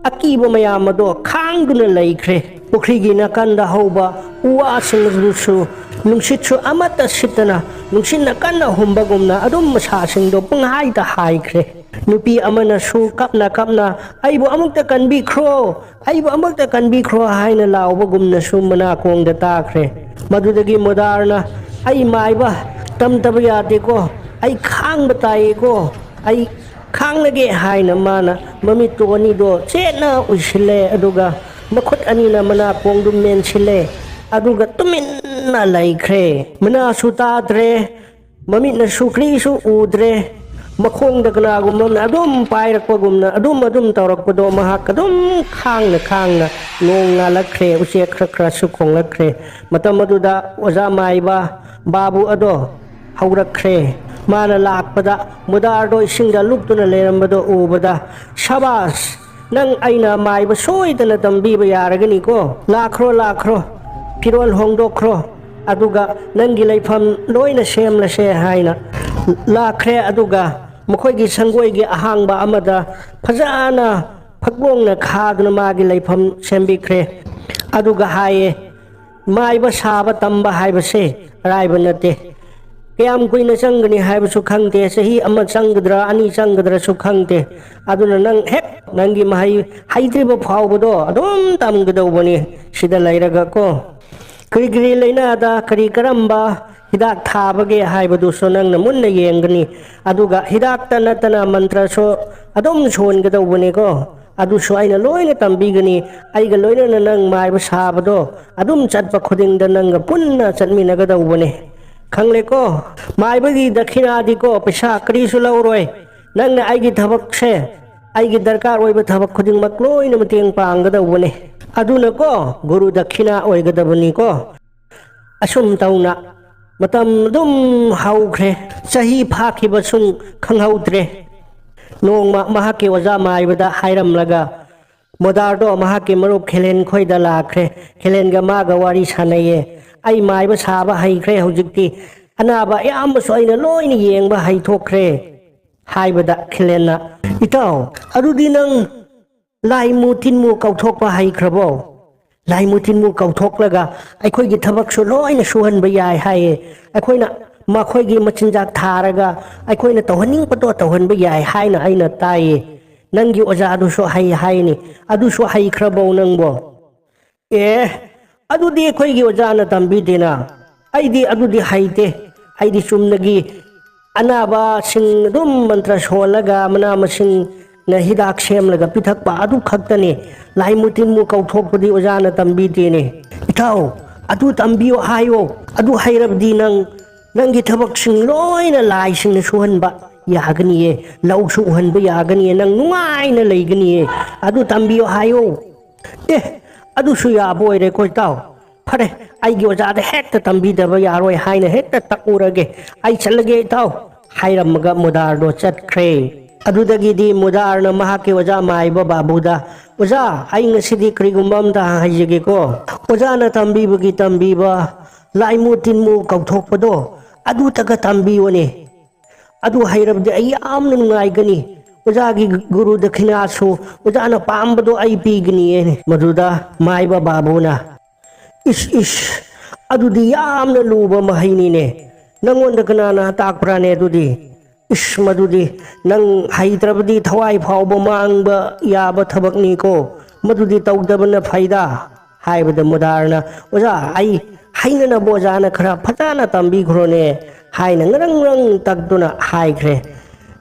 ꯑꯀꯤꯕ ꯃꯌꯥꯝ ꯑꯗꯣ ꯈꯥꯡꯗꯨꯅ ꯂꯩꯈ꯭ꯔꯦ꯫ ꯄꯨꯈ꯭ꯔꯤꯒꯤ ꯅꯥꯀꯟꯗ ꯍꯧꯕ ꯎ ꯋꯥꯁꯤꯡ ꯑꯗꯨꯁꯨ ꯅꯨꯡꯁꯤꯠꯁꯨ ꯑꯃꯠꯇ ꯁꯤꯠꯇꯅ ꯅꯨꯡꯁꯤꯠꯅ ꯀꯟꯅ ꯍꯨꯝꯕꯒꯨꯝꯅ ꯑꯗꯨꯝ ꯃꯁꯥꯁꯤꯡꯗꯣ ꯄꯨꯡꯍꯥꯏꯗ ꯍꯥꯏꯈ꯭ꯔꯦ꯫ ꯅꯨꯄꯤ ꯑꯃꯅꯁꯨ ꯀꯞꯅ ꯀꯞꯅ "ꯑꯩꯕꯨ ꯑꯃꯨꯛꯇ ꯀꯟꯕꯤꯈ꯭ꯔꯣ, ꯑꯩꯕꯨ ꯑꯃꯨꯛꯇ ꯀꯟꯕꯤꯈ꯭ꯔꯣ" ꯍꯥꯏꯅ ꯂꯥꯎꯕꯒꯨꯝꯅꯁꯨ ꯃꯅꯥꯀꯣꯡꯗ ꯇꯥꯈ꯭ꯔꯦ꯫ ꯃꯗꯨꯗꯒꯤ ꯃꯣꯗꯥꯔꯅ "ꯑꯩ ꯃꯥꯏꯕ ꯇꯝꯗꯕ ꯌꯥꯗꯦꯀꯣ, ꯑꯩ ꯈꯥꯡꯕ ꯇꯥꯏꯌꯦꯀꯣ, ꯑꯩ ꯈꯥꯡꯂꯒꯦ" ꯍꯥꯏꯅ ꯃꯥꯅ ꯃꯃꯤꯠꯇꯨ ꯑꯅꯤꯗꯣ ꯆꯦꯠꯅ ꯎꯏꯁꯤꯜꯂꯦ, ꯑꯗꯨꯒ ꯃꯈꯨꯠ ꯑꯅꯤꯅ ꯃꯅꯥꯀꯣꯡꯗꯨ ꯃꯦꯟꯁꯤꯜꯂꯦ, ꯑꯗꯨꯒ ꯇꯨꯃꯤꯟꯅ ꯂꯩꯈ꯭ꯔꯦ꯫ ꯃꯅꯥꯁꯨ ꯇꯥꯗ꯭ꯔꯦ, ꯃꯃꯤꯠꯅꯁꯨ ꯀꯔꯤꯁꯨ ꯎꯗ꯭ꯔꯦ꯫ ꯃꯈꯣꯡꯗ ꯀꯅꯥꯒꯨꯝꯕ ꯑꯃꯅ ꯑꯗꯨꯝ ꯄꯥꯏꯔꯛꯄꯒꯨꯝꯅ ꯑꯗꯨꯝ ꯑꯗꯨꯝ ꯇꯧꯔꯛꯄꯗꯣ ꯃꯍꯥꯛ ꯑꯗꯨꯝ ꯈꯥꯡꯅ ꯈꯥꯡꯅ ꯅꯣꯡ ꯉꯥꯜꯂꯛꯈ꯭ꯔꯦ, ꯎꯆꯦꯛ ꯈꯔ ꯈꯔꯁꯨ ꯈꯣꯡꯂꯛꯈ꯭ꯔꯦ꯫ ꯃꯇꯝ ꯑꯗꯨꯗ ꯑꯣꯖꯥ ꯃꯥꯏꯕ ꯕꯥꯕꯨ ꯑꯗꯣ ꯍꯧꯔꯛꯈ꯭ꯔꯦ꯫ ꯃꯥꯅ ꯂꯥꯛꯄꯗ ꯃꯨꯗꯥꯔꯗꯣ ꯏꯁꯤꯡꯗ ꯂꯨꯞꯇꯨꯅ ꯂꯩꯔꯝꯕꯗꯣ ꯎꯕꯗ, "ꯁꯕꯥꯁ, ꯅꯪ ꯑꯩꯅ ꯃꯥꯏꯕ ꯁꯣꯏꯗꯅ ꯇꯝꯕꯤꯕ ꯌꯥꯔꯒꯅꯤꯀꯣ꯫ ꯂꯥꯛꯈ꯭ꯔꯣ, ꯂꯥꯛꯈ꯭ꯔꯣ, ꯐꯤꯔꯣꯜ ꯍꯣꯡꯗꯣꯛꯈ꯭ꯔꯣ, ꯑꯗꯨꯒ ꯅꯪꯒꯤ ꯂꯩꯐꯝ ꯂꯣꯏꯅ ꯁꯦꯝꯂꯁꯦ" ꯍꯥꯏꯅ ꯂꯥꯛꯈ꯭ꯔꯦ꯫ ꯑꯗꯨꯒ ꯃꯈꯣꯏꯒꯤ ꯁꯪꯒꯣꯏꯒꯤ ꯑꯍꯥꯡꯕ ꯑꯃꯗ ꯐꯖꯅ ꯐꯛꯂꯣꯡꯅ ꯈꯥꯗꯨꯅ ꯃꯥꯒꯤ ꯂꯩꯐꯝ ꯁꯦꯝꯕꯤꯈ꯭ꯔꯦ꯫ ꯑꯗꯨꯒ ꯍꯥꯏꯌꯦ, ꯃꯥꯏꯕ ꯁꯥꯕ ꯇꯝꯕ ꯍꯥꯏꯕꯁꯦ ꯑꯔꯥꯏꯕ ꯅꯠꯇꯦ꯫ ꯀꯌꯥꯝ ꯀꯨꯏꯅ ꯆꯪꯒꯅꯤ ꯍꯥꯏꯕꯁꯨ ꯈꯪꯗꯦ, ꯆꯍꯤ ꯑꯃ ꯆꯪꯒꯗ꯭ꯔꯥ, ꯑꯅꯤ ꯆꯪꯒꯗ꯭ꯔꯥꯁꯨ ꯈꯪꯗꯦ꯫ ꯑꯗꯨꯅ ꯅꯪ ꯍꯦꯛ ꯅꯪꯒꯤ ꯃꯍꯩ ꯍꯩꯇ꯭ꯔꯤꯕ ꯐꯥꯎꯕꯗꯣ ꯑꯗꯨꯝ ꯇꯝꯒꯗꯧꯕꯅꯤ ꯁꯤꯗ ꯂꯩꯔꯒ ꯀꯣ꯫ ꯀꯔꯤ ꯀꯔꯤ ꯂꯥꯏꯅꯥꯗ ꯀꯔꯤ ꯀꯔꯝꯕ ꯍꯤꯗꯥꯛ ꯊꯥꯕꯒꯦ ꯍꯥꯏꯕꯗꯨꯁꯨ ꯅꯪꯅ ꯃꯨꯟꯅ ꯌꯦꯡꯒꯅꯤ꯫ ꯑꯗꯨꯒ ꯍꯤꯗꯥꯛꯇ ꯅꯠꯇꯅ ꯃꯟꯇ꯭ꯔꯁꯨ ꯑꯗꯨꯝ ꯁꯣꯟꯒꯗꯧꯕꯅꯤꯀꯣ꯫ ꯑꯗꯨꯁꯨ ꯑꯩꯅ ꯂꯣꯏꯅ ꯇꯝꯕꯤꯒꯅꯤ꯫ ꯑꯩꯒ ꯂꯣꯏꯅꯅ ꯅꯪ ꯃꯥꯏꯕ ꯁꯥꯕꯗꯣ ꯑꯗꯨꯝ ꯆꯠꯄ ꯈꯨꯗꯤꯡꯗ ꯅꯪꯒ ꯄꯨꯟꯅ ꯆꯠꯃꯤꯟꯅꯒꯗꯧꯕꯅꯦ꯫ ꯈꯪꯂꯦꯀꯣ? ꯃꯥꯏꯕꯒꯤ ꯗꯈꯤꯅꯥꯗꯤꯀꯣ ꯄꯩꯁꯥ ꯀꯔꯤꯁꯨ ꯂꯧꯔꯣꯏ꯫ ꯅꯪꯅ ꯑꯩꯒꯤ ꯊꯕꯛꯁꯦ, ꯑꯩꯒꯤ ꯗꯔꯀꯥꯔ ꯑꯣꯏꯕ ꯊꯕꯛ ꯈꯨꯗꯤꯡꯃꯛ ꯂꯣꯏꯅ ꯃꯇꯦꯡ ꯄꯥꯡꯒꯗꯧꯕꯅꯦ꯫ ꯑꯗꯨꯅꯀꯣ ꯒꯨꯔꯨ ꯗꯈꯤꯅꯥ ꯑꯣꯏꯒꯗꯕꯅꯤꯀꯣ꯫ ꯑꯁꯨꯝ ꯇꯧꯅ ꯃꯇꯝ ꯑꯗꯨꯝ ꯍꯧꯈ꯭ꯔꯦ꯫ ꯆꯍꯤ ꯐꯥꯈꯤꯕ ꯁꯨꯝ ꯈꯪꯍꯧꯗ꯭ꯔꯦ꯫ ꯅꯣꯡꯃ ꯃꯍꯥꯛꯀꯤ ꯑꯣꯖꯥ ꯃꯥꯏꯕꯗ ꯍꯥꯏꯔꯝꯂꯒ ꯃꯣꯗꯥꯔꯗꯣ ꯃꯍꯥꯛꯀꯤ ꯃꯔꯨꯞ ꯈꯦꯂꯦꯟ ꯈꯣꯏꯗ ꯂꯥꯛꯈ꯭ꯔꯦ꯫ ꯈꯦꯂꯦꯟꯒ ꯃꯥꯒ ꯋꯥꯔꯤ ꯁꯥꯟꯅꯩꯌꯦ꯫ "ꯑꯩ ꯃꯥꯏꯕ ꯁꯥꯕ ꯍꯩꯈ꯭ꯔꯦ ꯍꯧꯖꯤꯛꯇꯤ꯫ ꯑꯅꯥꯕ ꯑꯌꯥꯝꯕꯁꯨ ꯑꯩꯅ ꯂꯣꯏꯅ ꯌꯦꯡꯕ ꯍꯩꯊꯣꯛꯈ꯭ꯔꯦ" ꯍꯥꯏꯕꯗ ꯈꯦꯂꯦꯟꯅ, "ꯏꯇꯥꯎ, ꯑꯗꯨꯗꯤ ꯅꯪ ꯂꯥꯏꯃꯨ ꯇꯤꯟꯃꯨ ꯀꯧꯊꯣꯛꯄ ꯍꯩꯈ꯭ꯔꯕꯣ? ꯂꯥꯏꯃꯨ ꯇꯤꯟꯃꯨ ꯀꯧꯊꯣꯛꯂꯒ ꯑꯩꯈꯣꯏꯒꯤ ꯊꯕꯛꯁꯨ ꯂꯣꯏꯅ ꯁꯨꯍꯟꯕ ꯌꯥꯏ ꯍꯥꯏꯌꯦ꯫ ꯑꯩꯈꯣꯏꯅ ꯃꯈꯣꯏꯒꯤ ꯃꯆꯤꯟꯖꯥꯛ ꯊꯥꯔꯒ ꯑꯩꯈꯣꯏꯅ ꯇꯧꯍꯟꯅꯤꯡꯕꯗꯣ ꯇꯧꯍꯟꯕ ꯌꯥꯏ ꯍꯥꯏꯅ ꯑꯩꯅ ꯇꯥꯏꯌꯦ꯫ ꯅꯪꯒꯤ ꯑꯣꯖꯥꯗꯨꯁꯨ ꯍꯩ ꯍꯥꯏꯅꯤ꯫ ꯑꯗꯨꯁꯨ ꯍꯩꯈ꯭ꯔꯕꯣ ꯅꯪꯕꯣ?" "ꯑꯦ, ꯑꯗꯨꯗꯤ ꯑꯩꯈꯣꯏꯒꯤ ꯑꯣꯖꯥꯅ ꯇꯝꯕꯤꯗꯦꯅ꯫ ꯑꯩꯗꯤ ꯑꯗꯨꯗꯤ ꯍꯩꯇꯦ꯫ ꯑꯩꯗꯤ ꯆꯨꯝꯅꯒꯤ ꯑꯅꯥꯕꯁꯤꯡ ꯑꯗꯨꯝ ꯃꯟꯇ꯭ꯔ ꯁꯣꯜꯂꯒ ꯃꯅꯥ ꯃꯁꯤꯡꯅ ꯍꯤꯗꯥꯛ ꯁꯦꯝꯂꯒ ꯄꯤꯊꯛꯄ ꯑꯗꯨ ꯈꯛꯇꯅꯦ꯫ ꯂꯥꯏꯃꯨ ꯇꯤꯟꯃꯨ ꯀꯧꯊꯣꯛꯄꯗꯤ ꯑꯣꯖꯥꯅ ꯇꯝꯕꯤꯗꯦꯅꯦ꯫" "ꯏꯇꯥꯎ, ꯑꯗꯨ ꯇꯝꯕꯤꯌꯣ ꯍꯥꯏꯌꯣ꯫ ꯑꯗꯨ ꯍꯩꯔꯕꯗꯤ ꯅꯪ ꯅꯪꯒꯤ ꯊꯕꯛꯁꯤꯡ ꯂꯣꯏꯅ ꯂꯥꯏꯁꯤꯡꯅ ꯁꯨꯍꯟꯕ ꯌꯥꯒꯅꯤꯌꯦ꯫ ꯂꯧꯁꯨ ꯎꯍꯟꯕ ꯌꯥꯒꯅꯤꯌꯦ꯫ ꯅꯪ ꯅꯨꯡꯉꯥꯏꯅ ꯂꯩꯒꯅꯤꯌꯦ꯫ ꯑꯗꯨ ꯇꯝꯕꯤꯌꯣ ꯍꯥꯏꯌꯣ꯫" "ꯑꯦ, ꯑꯗꯨꯁꯨ ꯌꯥꯕ ꯑꯣꯏꯔꯦꯀꯣ ꯏꯇꯥꯎ꯫ ꯐꯔꯦ, ꯑꯩꯒꯤ ꯑꯣꯖꯥꯗ ꯍꯦꯛꯇ ꯇꯝꯕꯤꯗꯕ ꯌꯥꯔꯣꯏ ꯍꯥꯏꯅ ꯍꯦꯛꯇ ꯇꯛꯎꯔꯒꯦ꯫ ꯑꯩ ꯆꯠꯂꯒꯦ ꯏꯇꯥꯎ" ꯍꯥꯏꯔꯝꯃꯒ ꯃꯨꯗꯥꯔꯗꯣ ꯆꯠꯈ꯭ꯔꯦ꯫ ꯑꯗꯨꯗꯒꯤꯗꯤ ꯃꯨꯗꯥꯔꯅ ꯃꯍꯥꯛꯀꯤ ꯑꯣꯖꯥ ꯃꯥꯏꯕ ꯕꯥꯕꯨꯗ, "ꯑꯣꯖꯥ, ꯑꯩ ꯉꯁꯤꯗꯤ ꯀꯔꯤꯒꯨꯝꯕ ꯑꯝꯇ ꯍꯥꯏꯖꯒꯦꯀꯣ꯫ ꯑꯣꯖꯥꯅ ꯇꯝꯕꯤꯕꯒꯤ ꯇꯝꯕꯤꯕ ꯂꯥꯏꯃꯨ ꯇꯤꯟꯃꯨ ꯀꯧꯊꯣꯛꯄꯗꯣ ꯑꯗꯨꯇꯒ ꯇꯝꯕꯤꯌꯣꯅꯦ꯫ ꯑꯗꯨ ꯍꯩꯔꯕꯗꯤ ꯑꯩ ꯌꯥꯝꯅ ꯅꯨꯡꯉꯥꯏꯒꯅꯤ꯫ ꯑꯣꯖꯥꯒꯤ ꯒꯨꯔꯨ ꯗꯈꯤꯅꯥꯁꯨ ꯑꯣꯖꯥꯅ ꯄꯥꯝꯕꯗꯣ ꯑꯩ ꯄꯤꯒꯅꯤꯌꯦ꯫" ꯃꯗꯨꯗ ꯃꯥꯏꯕ ꯕꯥꯕꯨꯅ, "ꯏꯁ, ꯏꯁ, ꯑꯗꯨꯗꯤ ꯌꯥꯝꯅ ꯂꯨꯕ ꯃꯍꯩꯅꯤꯅꯦ꯫ ꯅꯪꯉꯣꯟꯗ ꯀꯅꯥꯅ ꯇꯥꯛꯄ꯭ꯔꯥꯅꯦ ꯑꯗꯨꯗꯤ? ꯏꯁ, ꯃꯗꯨꯗꯤ ꯅꯪ ꯍꯩꯇ꯭ꯔꯕꯗꯤ ꯊꯋꯥꯏ ꯐꯥꯎꯕ ꯃꯥꯡꯕ ꯌꯥꯕ ꯊꯕꯛꯅꯤꯀꯣ꯫ ꯃꯗꯨꯗꯤ ꯇꯧꯗꯕꯅ ꯐꯩꯗ" ꯍꯥꯏꯕꯗ ꯃꯨꯗꯥꯔꯅ, "ꯑꯣꯖꯥ, ꯑꯩ ꯍꯩꯅꯅꯕ ꯑꯣꯖꯥꯅ ꯈꯔ ꯐꯖꯅ ꯇꯝꯕꯤꯈ꯭ꯔꯣꯅꯦ" ꯍꯥꯏꯅ ꯉꯔꯪ ꯉꯔꯪ ꯇꯛꯇꯨꯅ ꯍꯥꯏꯈ꯭ꯔꯦ꯫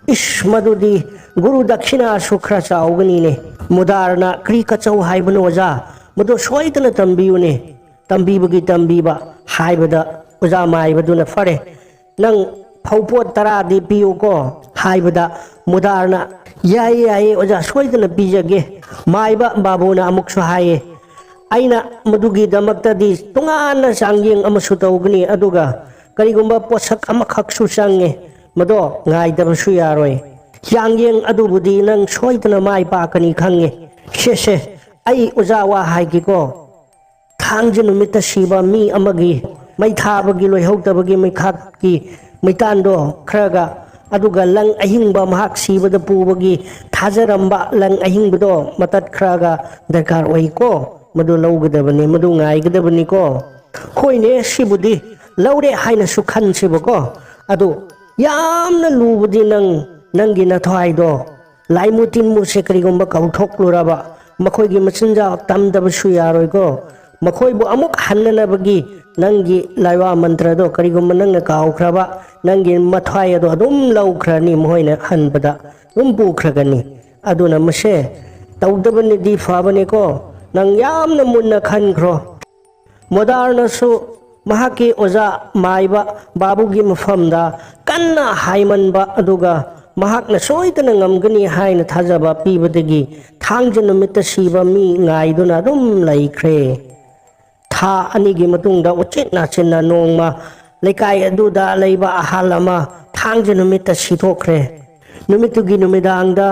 "ꯏꯁ, ꯃꯗꯨꯗꯤ ꯒꯨꯔꯨ ꯗꯛꯁꯤꯅꯥꯁꯨ ꯈꯔ ꯆꯥꯎꯒꯅꯤꯅꯦ꯫ ꯃꯨꯗꯥꯔꯅ ꯀꯔꯤ ꯀꯆꯧ ꯍꯥꯏꯕꯅꯣ ꯑꯣꯖꯥ? ꯃꯗꯨ ꯁꯣꯏꯗꯅ ꯇꯝꯕꯤꯌꯨꯅꯦ꯫" "ꯇꯝꯕꯤꯕꯒꯤ ꯇꯝꯕꯤꯕ ꯍꯥꯏꯕꯗ ꯑꯣꯖꯥ ꯃꯥꯏꯕꯗꯨꯅ, "ꯐꯔꯦ, ꯅꯪ ꯐꯧꯄꯣꯠ ꯇꯔꯥꯗꯤ ꯄꯤꯌꯨꯀꯣ" ꯍꯥꯏꯕꯗ ꯃꯨꯗꯥꯔꯅ, "ꯌꯥꯏꯌꯦ, ꯌꯥꯏꯌꯦ ꯑꯣꯖꯥ, ꯁꯣꯏꯗꯅ ꯄꯤꯖꯒꯦ꯫" ꯃꯥꯏꯕ ꯕꯥꯕꯨꯅ ꯑꯃꯨꯛꯁꯨ ꯍꯥꯏꯌꯦ, "ꯑꯩꯅ ꯃꯗꯨꯒꯤꯗꯃꯛꯇꯗꯤ ꯇꯣꯉꯥꯟꯅ ꯆꯥꯡꯌꯦꯡ ꯑꯃꯁꯨ ꯇꯧꯒꯅꯤ, ꯑꯗꯨꯒ ꯀꯔꯤꯒꯨꯝꯕ ꯄꯣꯠꯁꯛ ꯑꯃꯈꯛꯁꯨ ꯆꯪꯉꯦ, ꯃꯗꯣ ꯉꯥꯏꯗꯕꯁꯨ ꯌꯥꯔꯣꯏ꯫ ꯆꯥꯡꯌꯦꯡ ꯑꯗꯨꯕꯨꯗꯤ ꯅꯪ ꯁꯣꯏꯗꯅ ꯃꯥꯏ ꯄꯥꯛꯀꯅꯤ ꯈꯪꯉꯦ꯫ ꯁꯦ, ꯁꯦ, ꯑꯩ ꯑꯣꯖꯥ ꯋꯥ ꯍꯥꯏꯒꯦꯀꯣ꯫ ꯊꯥꯡꯖ ꯅꯨꯃꯤꯠꯇ ꯁꯤꯕ ꯃꯤ ꯑꯃꯒꯤ ꯃꯩ ꯊꯥꯕꯒꯤ ꯂꯣꯏꯍꯧꯗꯕꯒꯤ ꯃꯩꯈꯥꯛꯀꯤ ꯃꯩꯇꯥꯟꯗꯣ ꯈꯔꯒ, ꯑꯗꯨꯒ ꯂꯪ ꯑꯍꯤꯡꯕ ꯃꯍꯥꯛ ꯁꯤꯕꯗ ꯄꯨꯕꯒꯤ ꯊꯥꯖꯔꯝꯕ ꯂꯪ ꯑꯍꯤꯡꯕꯗꯣ ꯃꯇꯠ ꯈꯔꯒ ꯗꯔꯀꯥꯔ ꯑꯣꯏꯀꯣ꯫ ꯃꯗꯨ ꯂꯧꯒꯗꯕꯅꯤ, ꯃꯗꯨ ꯉꯥꯏꯒꯗꯕꯅꯤꯀꯣ꯫" "ꯍꯣꯏꯅꯦ, ꯁꯤꯕꯨꯗꯤ ꯂꯧꯔꯦ ꯍꯥꯏꯅꯁꯨ ꯈꯟꯁꯦꯕꯀꯣ꯫ ꯑꯗꯨ ꯌꯥꯝꯅ ꯂꯨꯕꯗꯤ ꯅꯪ, ꯅꯪꯒꯤ ꯅꯊ꯭ꯋꯥꯏꯗꯣ, ꯂꯥꯏꯃꯨ ꯇꯤꯟꯃꯨꯁꯦ ꯀꯔꯤꯒꯨꯝꯕ ꯀꯥꯎꯊꯣꯛꯂꯨꯔꯕ, ꯃꯈꯣꯏꯒꯤ ꯃꯆꯤꯟꯖꯥꯛ ꯇꯝꯗꯕꯁꯨ ꯌꯥꯔꯣꯏꯀꯣ꯫ ꯃꯈꯣꯏꯕꯨ ꯑꯃꯨꯛ ꯍꯟꯅꯅꯕꯒꯤ ꯅꯪꯒꯤ ꯂꯥꯏꯋꯥ ꯃꯟꯇ꯭ꯔꯗꯣ ꯀꯔꯤꯒꯨꯝꯕ ꯅꯪꯅ ꯀꯥꯎꯈ꯭ꯔꯕ, ꯅꯪꯒꯤ ꯃꯊ꯭ꯋꯥꯏ ꯑꯗꯣ ꯑꯗꯨꯝ ꯂꯧꯈ꯭ꯔꯅꯤ, ꯃꯈꯣꯏꯅ ꯍꯟꯕꯗ ꯑꯗꯨꯝ ꯄꯨꯈ꯭ꯔꯒꯅꯤ꯫ ꯑꯗꯨꯅ ꯃꯁꯦ ꯇꯧꯗꯕꯅꯗꯤ ꯐꯕꯅꯤꯀꯣ꯫ ꯅꯪ ꯌꯥꯝꯅ ꯃꯨꯟꯅ ꯈꯟꯈ꯭ꯔꯣ꯫" ꯃꯣꯗꯥꯔꯅꯁꯨ ꯃꯍꯥꯛꯀꯤ ꯑꯣꯖꯥ ꯃꯥꯏꯕ ꯕꯥꯕꯨꯒꯤ ꯃꯐꯝꯗ ꯀꯟꯅ ꯍꯥꯏꯃꯟꯕ, ꯑꯗꯨꯒ ꯃꯍꯥꯛꯅ ꯁꯣꯏꯗꯅ ꯉꯝꯒꯅꯤ ꯍꯥꯏꯅ ꯊꯥꯖꯕ ꯄꯤꯕꯗꯒꯤ ꯊꯥꯡꯖ ꯅꯨꯃꯤꯠꯇ ꯁꯤꯕ ꯃꯤ ꯉꯥꯏꯗꯨꯅ ꯑꯗꯨꯝ ꯂꯩꯈ꯭ꯔꯦ꯫ ꯊꯥ ꯑꯅꯤꯒꯤ ꯃꯇꯨꯡꯗ ꯎꯆꯤꯟ ꯅꯥꯆꯤꯟꯅ ꯅꯣꯡꯃ ꯂꯩꯀꯥꯏ ꯑꯗꯨꯗ ꯂꯩꯕ ꯑꯍꯜ ꯑꯃ ꯊꯥꯡꯖ ꯅꯨꯃꯤꯠꯇ ꯁꯤꯊꯣꯛꯈ꯭ꯔꯦ꯫ ꯅꯨꯃꯤꯠꯇꯨꯒꯤ ꯅꯨꯃꯤꯗꯥꯡꯗ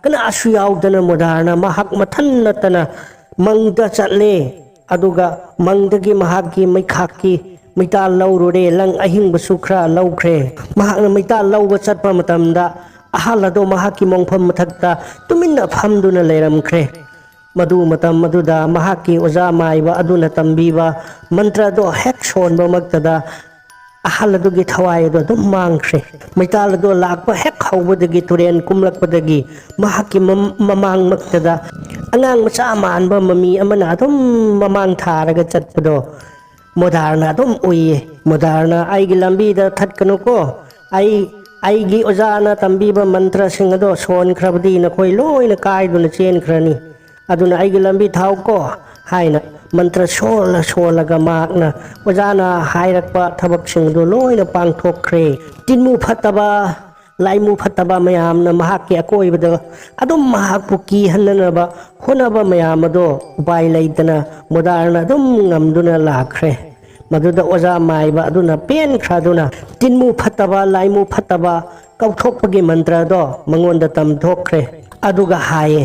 ꯀꯅꯥꯁꯨ ꯌꯥꯎꯗꯅ ꯃꯣꯗꯥꯔꯅ ꯃꯍꯥꯛ ꯃꯊꯟ ꯅꯠꯇꯅ ꯃꯪꯗ ꯆꯠꯂꯦ꯫ ꯑꯗꯨꯒ ꯃꯪꯗꯒꯤ ꯃꯍꯥꯛꯀꯤ ꯃꯩꯈꯥꯛꯀꯤ ꯃꯩꯇꯥꯜ ꯂꯧꯔꯨꯔꯦ, ꯂꯪ ꯑꯍꯤꯡꯕꯁꯨ ꯈꯔ ꯂꯧꯈ꯭ꯔꯦ꯫ ꯃꯍꯥꯛꯅ ꯃꯩꯇꯥꯜ ꯂꯧꯕ ꯆꯠꯄ ꯃꯇꯝꯗ ꯑꯍꯜ ꯑꯗꯣ ꯃꯍꯥꯛꯀꯤ ꯃꯣꯡꯐꯝ ꯃꯊꯛꯇ ꯇꯨꯃꯤꯟꯅ ꯐꯝꯗꯨꯅ ꯂꯩꯔꯝꯈ꯭ꯔꯦ꯫ ꯃꯗꯨ ꯃꯇꯝ ꯑꯗꯨꯗ ꯃꯍꯥꯛꯀꯤ ꯑꯣꯖꯥ ꯃꯥꯏꯕ ꯑꯗꯨꯅ ꯇꯝꯕꯤꯕ ꯃꯟꯇ꯭ꯔꯗꯣ ꯍꯦꯛ ꯁꯣꯟꯕꯃꯛꯇꯗ ꯑꯍꯜ ꯑꯗꯨꯒꯤ ꯊꯋꯥꯏ ꯑꯗꯨ ꯑꯗꯨꯝ ꯃꯥꯡꯈ꯭ꯔꯦ꯫ ꯃꯩꯇꯥꯜ ꯑꯗꯨ ꯂꯥꯛꯄ ꯍꯦꯛ ꯍꯧꯕꯗꯒꯤ, ꯇꯨꯔꯦꯟ ꯀꯨꯝꯂꯛꯄꯗꯒꯤ ꯃꯍꯥꯛꯀꯤ ꯃꯝ-, ꯃꯃꯥꯡꯃꯛꯇꯗ ꯑꯉꯥꯡ ꯃꯆꯥ ꯃꯥꯟꯕ ꯃꯃꯤ ꯑꯃꯅ ꯑꯗꯨꯝ ꯃꯃꯥꯡ ꯊꯥꯔꯒ ꯆꯠꯄꯗꯣ ꯃꯣꯗꯥꯔꯅ ꯑꯗꯨꯝ ꯎꯏꯌꯦ꯫ ꯃꯣꯗꯥꯔꯅ, "ꯑꯩꯒꯤ ꯂꯝꯕꯤꯗ ꯊꯠꯀꯅꯨꯀꯣ, ꯑꯩ ꯑꯩꯒꯤ ꯑꯣꯖꯥꯅ ꯇꯝꯕꯤꯕ ꯃꯟꯇ꯭ꯔꯁꯤꯡ ꯑꯗꯣ ꯁꯣꯟꯈ꯭ꯔꯕꯗꯤ ꯅꯈꯣꯏ ꯂꯣꯏꯅ ꯀꯥꯏꯗꯨꯅ ꯆꯦꯟꯈ꯭ꯔꯅꯤ꯫ ꯑꯗꯨꯅ ꯑꯩꯒꯤ ꯂꯝꯕꯤ ꯊꯥꯎꯀꯣ" ꯍꯥꯏꯅ ꯃꯟꯇ꯭ꯔ ꯁꯣꯜꯂ ꯁꯣꯜꯂꯒ ꯃꯍꯥꯛꯅ ꯑꯣꯖꯥꯅ ꯍꯥꯏꯔꯛꯄ ꯊꯕꯛꯁꯤꯡꯗꯨ ꯂꯣꯏꯅ ꯄꯥꯡꯊꯣꯛꯈ꯭ꯔꯦ꯫ ꯇꯤꯟꯃꯨ ꯐꯠꯇꯕ, ꯂꯥꯏꯃꯨ ꯐꯠꯇꯕ ꯃꯌꯥꯝꯅ ꯃꯍꯥꯛꯀꯤ ꯑꯀꯣꯏꯕꯗ ꯑꯗꯨꯝ ꯃꯍꯥꯛꯄꯨ ꯀꯤꯍꯟꯅꯅꯕ ꯍꯣꯠꯅꯕ ꯃꯌꯥꯝ ꯑꯗꯣ ꯎꯄꯥꯏ ꯂꯩꯇꯅ ꯃꯣꯗꯥꯔꯅ ꯑꯗꯨꯝ ꯉꯝꯗꯨꯅ ꯂꯥꯛꯈ꯭ꯔꯦ꯫ ꯃꯗꯨꯗ ꯑꯣꯖꯥ ꯃꯥꯏꯕ ꯑꯗꯨꯅ ꯄꯦꯟꯈ꯭ꯔꯗꯨꯅ ꯇꯤꯟꯃꯨ ꯐꯠꯇꯕ, ꯂꯥꯏꯃꯨ ꯐꯠꯇꯕ ꯀꯧꯊꯣꯛꯄꯒꯤ ꯃꯟꯇ꯭ꯔꯗꯣ ꯃꯉꯣꯟꯗ ꯇꯝꯊꯣꯛꯈ꯭ꯔꯦ꯫ ꯑꯗꯨꯒ ꯍꯥꯏꯌꯦ,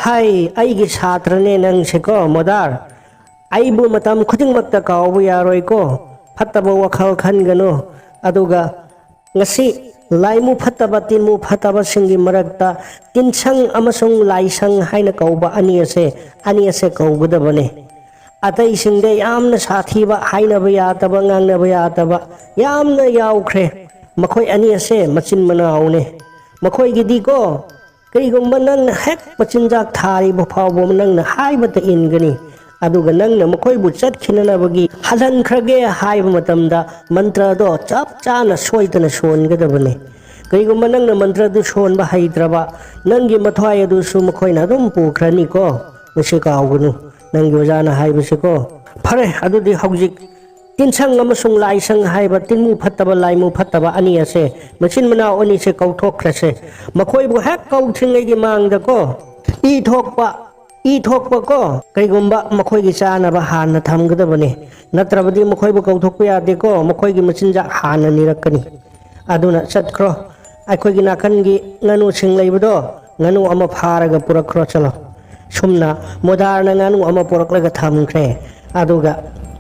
"ꯍꯥꯏ, ꯑꯩꯒꯤ ꯁꯥꯇ꯭ꯔꯅꯦ ꯅꯪꯁꯦꯀꯣ ꯃꯣꯗꯥꯔ꯫ ꯑꯩꯕꯨ ꯃꯇꯝ ꯈꯨꯗꯤꯡꯃꯛꯇ ꯀꯥꯎꯕ ꯌꯥꯔꯣꯏꯀꯣ꯫ ꯐꯠꯇꯕ ꯋꯥꯈꯜ ꯈꯟꯒꯅꯨ꯫ ꯑꯗꯨꯒ ꯉꯁꯤ ꯂꯥꯏꯃꯨ ꯐꯠꯇꯕ, ꯇꯤꯟꯃꯨ ꯐꯠꯇꯕꯁꯤꯡꯒꯤ ꯃꯔꯛꯇ ꯇꯤꯟꯁꯪ ꯑꯃꯁꯨꯡ ꯂꯥꯏꯁꯪ ꯍꯥꯏꯅ ꯀꯧꯕ ꯑꯅꯤ ꯑꯁꯦ, ꯑꯅꯤ ꯑꯁꯦ ꯀꯧꯒꯗꯕꯅꯦ꯫ ꯑꯇꯩꯁꯤꯡꯗ ꯌꯥꯝꯅ ꯁꯥꯊꯤꯕ, ꯍꯥꯏꯅꯕ ꯌꯥꯗꯕ, ꯉꯥꯡꯅꯕ ꯌꯥꯗꯕ ꯌꯥꯝꯅ ꯌꯥꯎꯈ꯭ꯔꯦ꯫ ꯃꯈꯣꯏ ꯑꯅꯤ ꯑꯁꯦ ꯃꯆꯤꯟ ꯃꯅꯥꯎꯅꯦ꯫ ꯃꯈꯣꯏꯒꯤꯗꯤꯀꯣ, ꯀꯔꯤꯒꯨꯝꯕ ꯅꯪꯅ ꯍꯦꯛ ꯃꯆꯤꯟꯖꯥꯛ ꯊꯥꯔꯤꯕ ꯐꯥꯎꯕ ꯅꯪꯅ ꯍꯥꯏꯕꯇ ꯏꯟꯒꯅꯤ꯫ ꯑꯗꯨꯒ ꯅꯪꯅ ꯃꯈꯣꯏꯕꯨ ꯆꯠꯈꯤꯅꯅꯕꯒꯤ ꯍꯜꯍꯟꯈ꯭ꯔꯒꯦ ꯍꯥꯏꯕ ꯃꯇꯝꯗ ꯃꯟꯇ꯭ꯔꯗꯣ ꯆꯞ ꯆꯥꯅ ꯁꯣꯏꯗꯅ ꯁꯣꯟꯒꯗꯕꯅꯤ꯫ ꯀꯔꯤꯒꯨꯝꯕ ꯅꯪꯅ ꯃꯟꯇ꯭ꯔꯗꯨ ꯁꯣꯟꯕ ꯍꯩꯇ꯭ꯔꯕ, ꯅꯪꯒꯤ ꯃꯊ꯭ꯋꯥꯏ ꯑꯗꯨꯁꯨ ꯃꯈꯣꯏꯅ ꯑꯗꯨꯝ ꯄꯨꯈ꯭ꯔꯅꯤꯀꯣ꯫ ꯃꯁꯤ ꯀꯥꯎꯒꯅꯨ, ꯅꯪꯒꯤ ꯑꯣꯖꯥꯅ ꯍꯥꯏꯕꯁꯤꯀꯣ꯫ ꯐꯔꯦ, ꯑꯗꯨꯗꯤ ꯍꯧꯖꯤꯛ ꯇꯤꯟꯁꯪ ꯑꯃꯁꯨꯡ ꯂꯥꯏꯁꯪ ꯍꯥꯏꯕ ꯇꯤꯟꯃꯨ ꯐꯠꯇꯕ, ꯂꯥꯏꯃꯨ ꯐꯠꯇꯕ ꯑꯅꯤ ꯑꯁꯦ, ꯃꯆꯤꯟ ꯃꯅꯥꯎ ꯑꯅꯤꯁꯦ ꯀꯧꯊꯣꯛꯈ꯭ꯔꯁꯦ꯫ ꯃꯈꯣꯏꯕꯨ ꯍꯦꯛ ꯀꯧꯗ꯭ꯔꯤꯉꯩꯒꯤ ꯃꯥꯡꯗꯀꯣ, ꯏ ꯊꯣꯛꯄ, ꯏ ꯊꯣꯛꯄꯀꯣ, ꯀꯩꯒꯨꯝꯕ ꯃꯈꯣꯏꯒꯤ ꯆꯥꯅꯕ ꯍꯥꯟꯅ ꯊꯝꯒꯗꯕꯅꯤ꯫ ꯅꯠꯇ꯭ꯔꯕꯗꯤ ꯃꯈꯣꯏꯕꯨ ꯀꯧꯊꯣꯛꯄ ꯌꯥꯗꯦꯀꯣ, ꯃꯈꯣꯏꯒꯤ ꯃꯆꯤꯟꯖꯥꯛ ꯍꯥꯟꯅ ꯅꯤꯔꯛꯀꯅꯤ꯫ ꯑꯗꯨꯅ ꯆꯠꯈ꯭ꯔꯣ꯫ ꯑꯩꯈꯣꯏꯒꯤ ꯅꯥꯀꯟꯒꯤ ꯉꯥꯅꯨꯁꯤꯡ ꯂꯩꯕꯗꯣ, ꯉꯥꯅꯨ ꯑꯃ ꯐꯥꯔꯒ ꯄꯨꯔꯛꯈ꯭ꯔꯣ, ꯆꯠꯂꯣ꯫ ꯁꯨꯝꯅ ꯃꯣꯗꯥꯔꯅ ꯉꯥꯅꯨ ꯑꯃ ꯄꯨꯔꯛꯂꯒ ꯊꯝꯈ꯭ꯔꯦ꯫ ꯑꯗꯨꯒ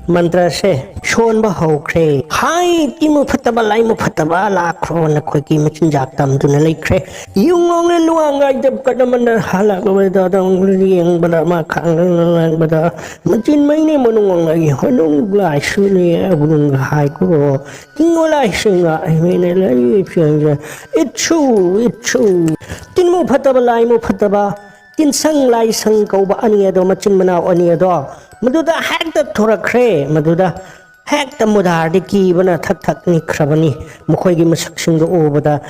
ꯃꯟꯇ꯭ꯔꯁꯦ ꯁꯣꯟꯕ ꯍꯧꯈ꯭ꯔꯦ꯫ "ꯍꯥꯏ, ꯇꯤꯟꯃꯨ ꯐꯠꯇꯕ, ꯂꯥꯏꯃꯨ ꯐꯠꯇꯕ, ꯂꯥꯛꯈ꯭ꯔꯣ, ꯅꯈꯣꯏꯒꯤ ꯃꯆꯤꯟꯖꯥꯛ ꯇꯝꯗꯨꯅ ꯂꯩꯈ꯭ꯔꯦ꯫ ꯌꯨꯝꯉꯥꯎꯅ ꯂꯨꯋꯥꯡ ꯉꯥꯏꯗꯕ ꯀꯗꯃꯅ ꯍꯜꯂꯛꯂꯕꯗ ꯌꯦꯡꯕꯗ, ꯃꯥ ꯈꯥꯡꯗꯅ ꯂꯥꯛꯄꯗ, ꯃꯆꯤꯟ ꯃꯩꯅ ꯃꯅꯨꯡ ꯉꯥꯏ ꯍꯣꯅꯨꯡ ꯂꯥꯏꯁꯨꯅꯤ ꯑꯕꯨꯡ ꯍꯥꯏꯈ꯭ꯔꯣ꯫ ꯇꯤꯡꯉꯣ ꯂꯥꯏꯁꯤꯡꯒ ꯑꯩꯃꯩꯅ ꯂꯩ ꯐꯤꯌꯥꯡꯖ꯫ ꯏꯠꯁꯨ, ꯏꯠꯁꯨ꯫ ꯇꯤꯟꯃꯨ ꯐꯠꯇꯕ, ꯂꯥꯏꯃꯨ ꯐꯠꯇꯕ, ꯇꯤꯟꯁꯪ ꯂꯥꯏꯁꯪ ꯀꯧꯕ ꯑꯅꯤ ꯑꯗꯣ, ꯃꯆꯤꯟ ꯃꯅꯥꯎ ꯑꯅꯤ ꯑꯗꯣ, ꯃꯗꯨꯗ ꯍꯦꯛꯇ ꯊꯣꯔꯛꯈ꯭ꯔꯦ꯫ ꯃꯗꯨꯗ ꯍꯦꯛꯇ ꯃꯨꯗꯥꯔꯗꯤ ꯀꯤꯕꯅ ꯊꯛ ꯊꯛ ꯅꯤꯛꯈ꯭ꯔꯕꯅꯤ꯫ ꯃꯈꯣꯏꯒꯤ ꯃꯁꯛꯁꯤꯡꯗꯨ ꯎꯕꯗ,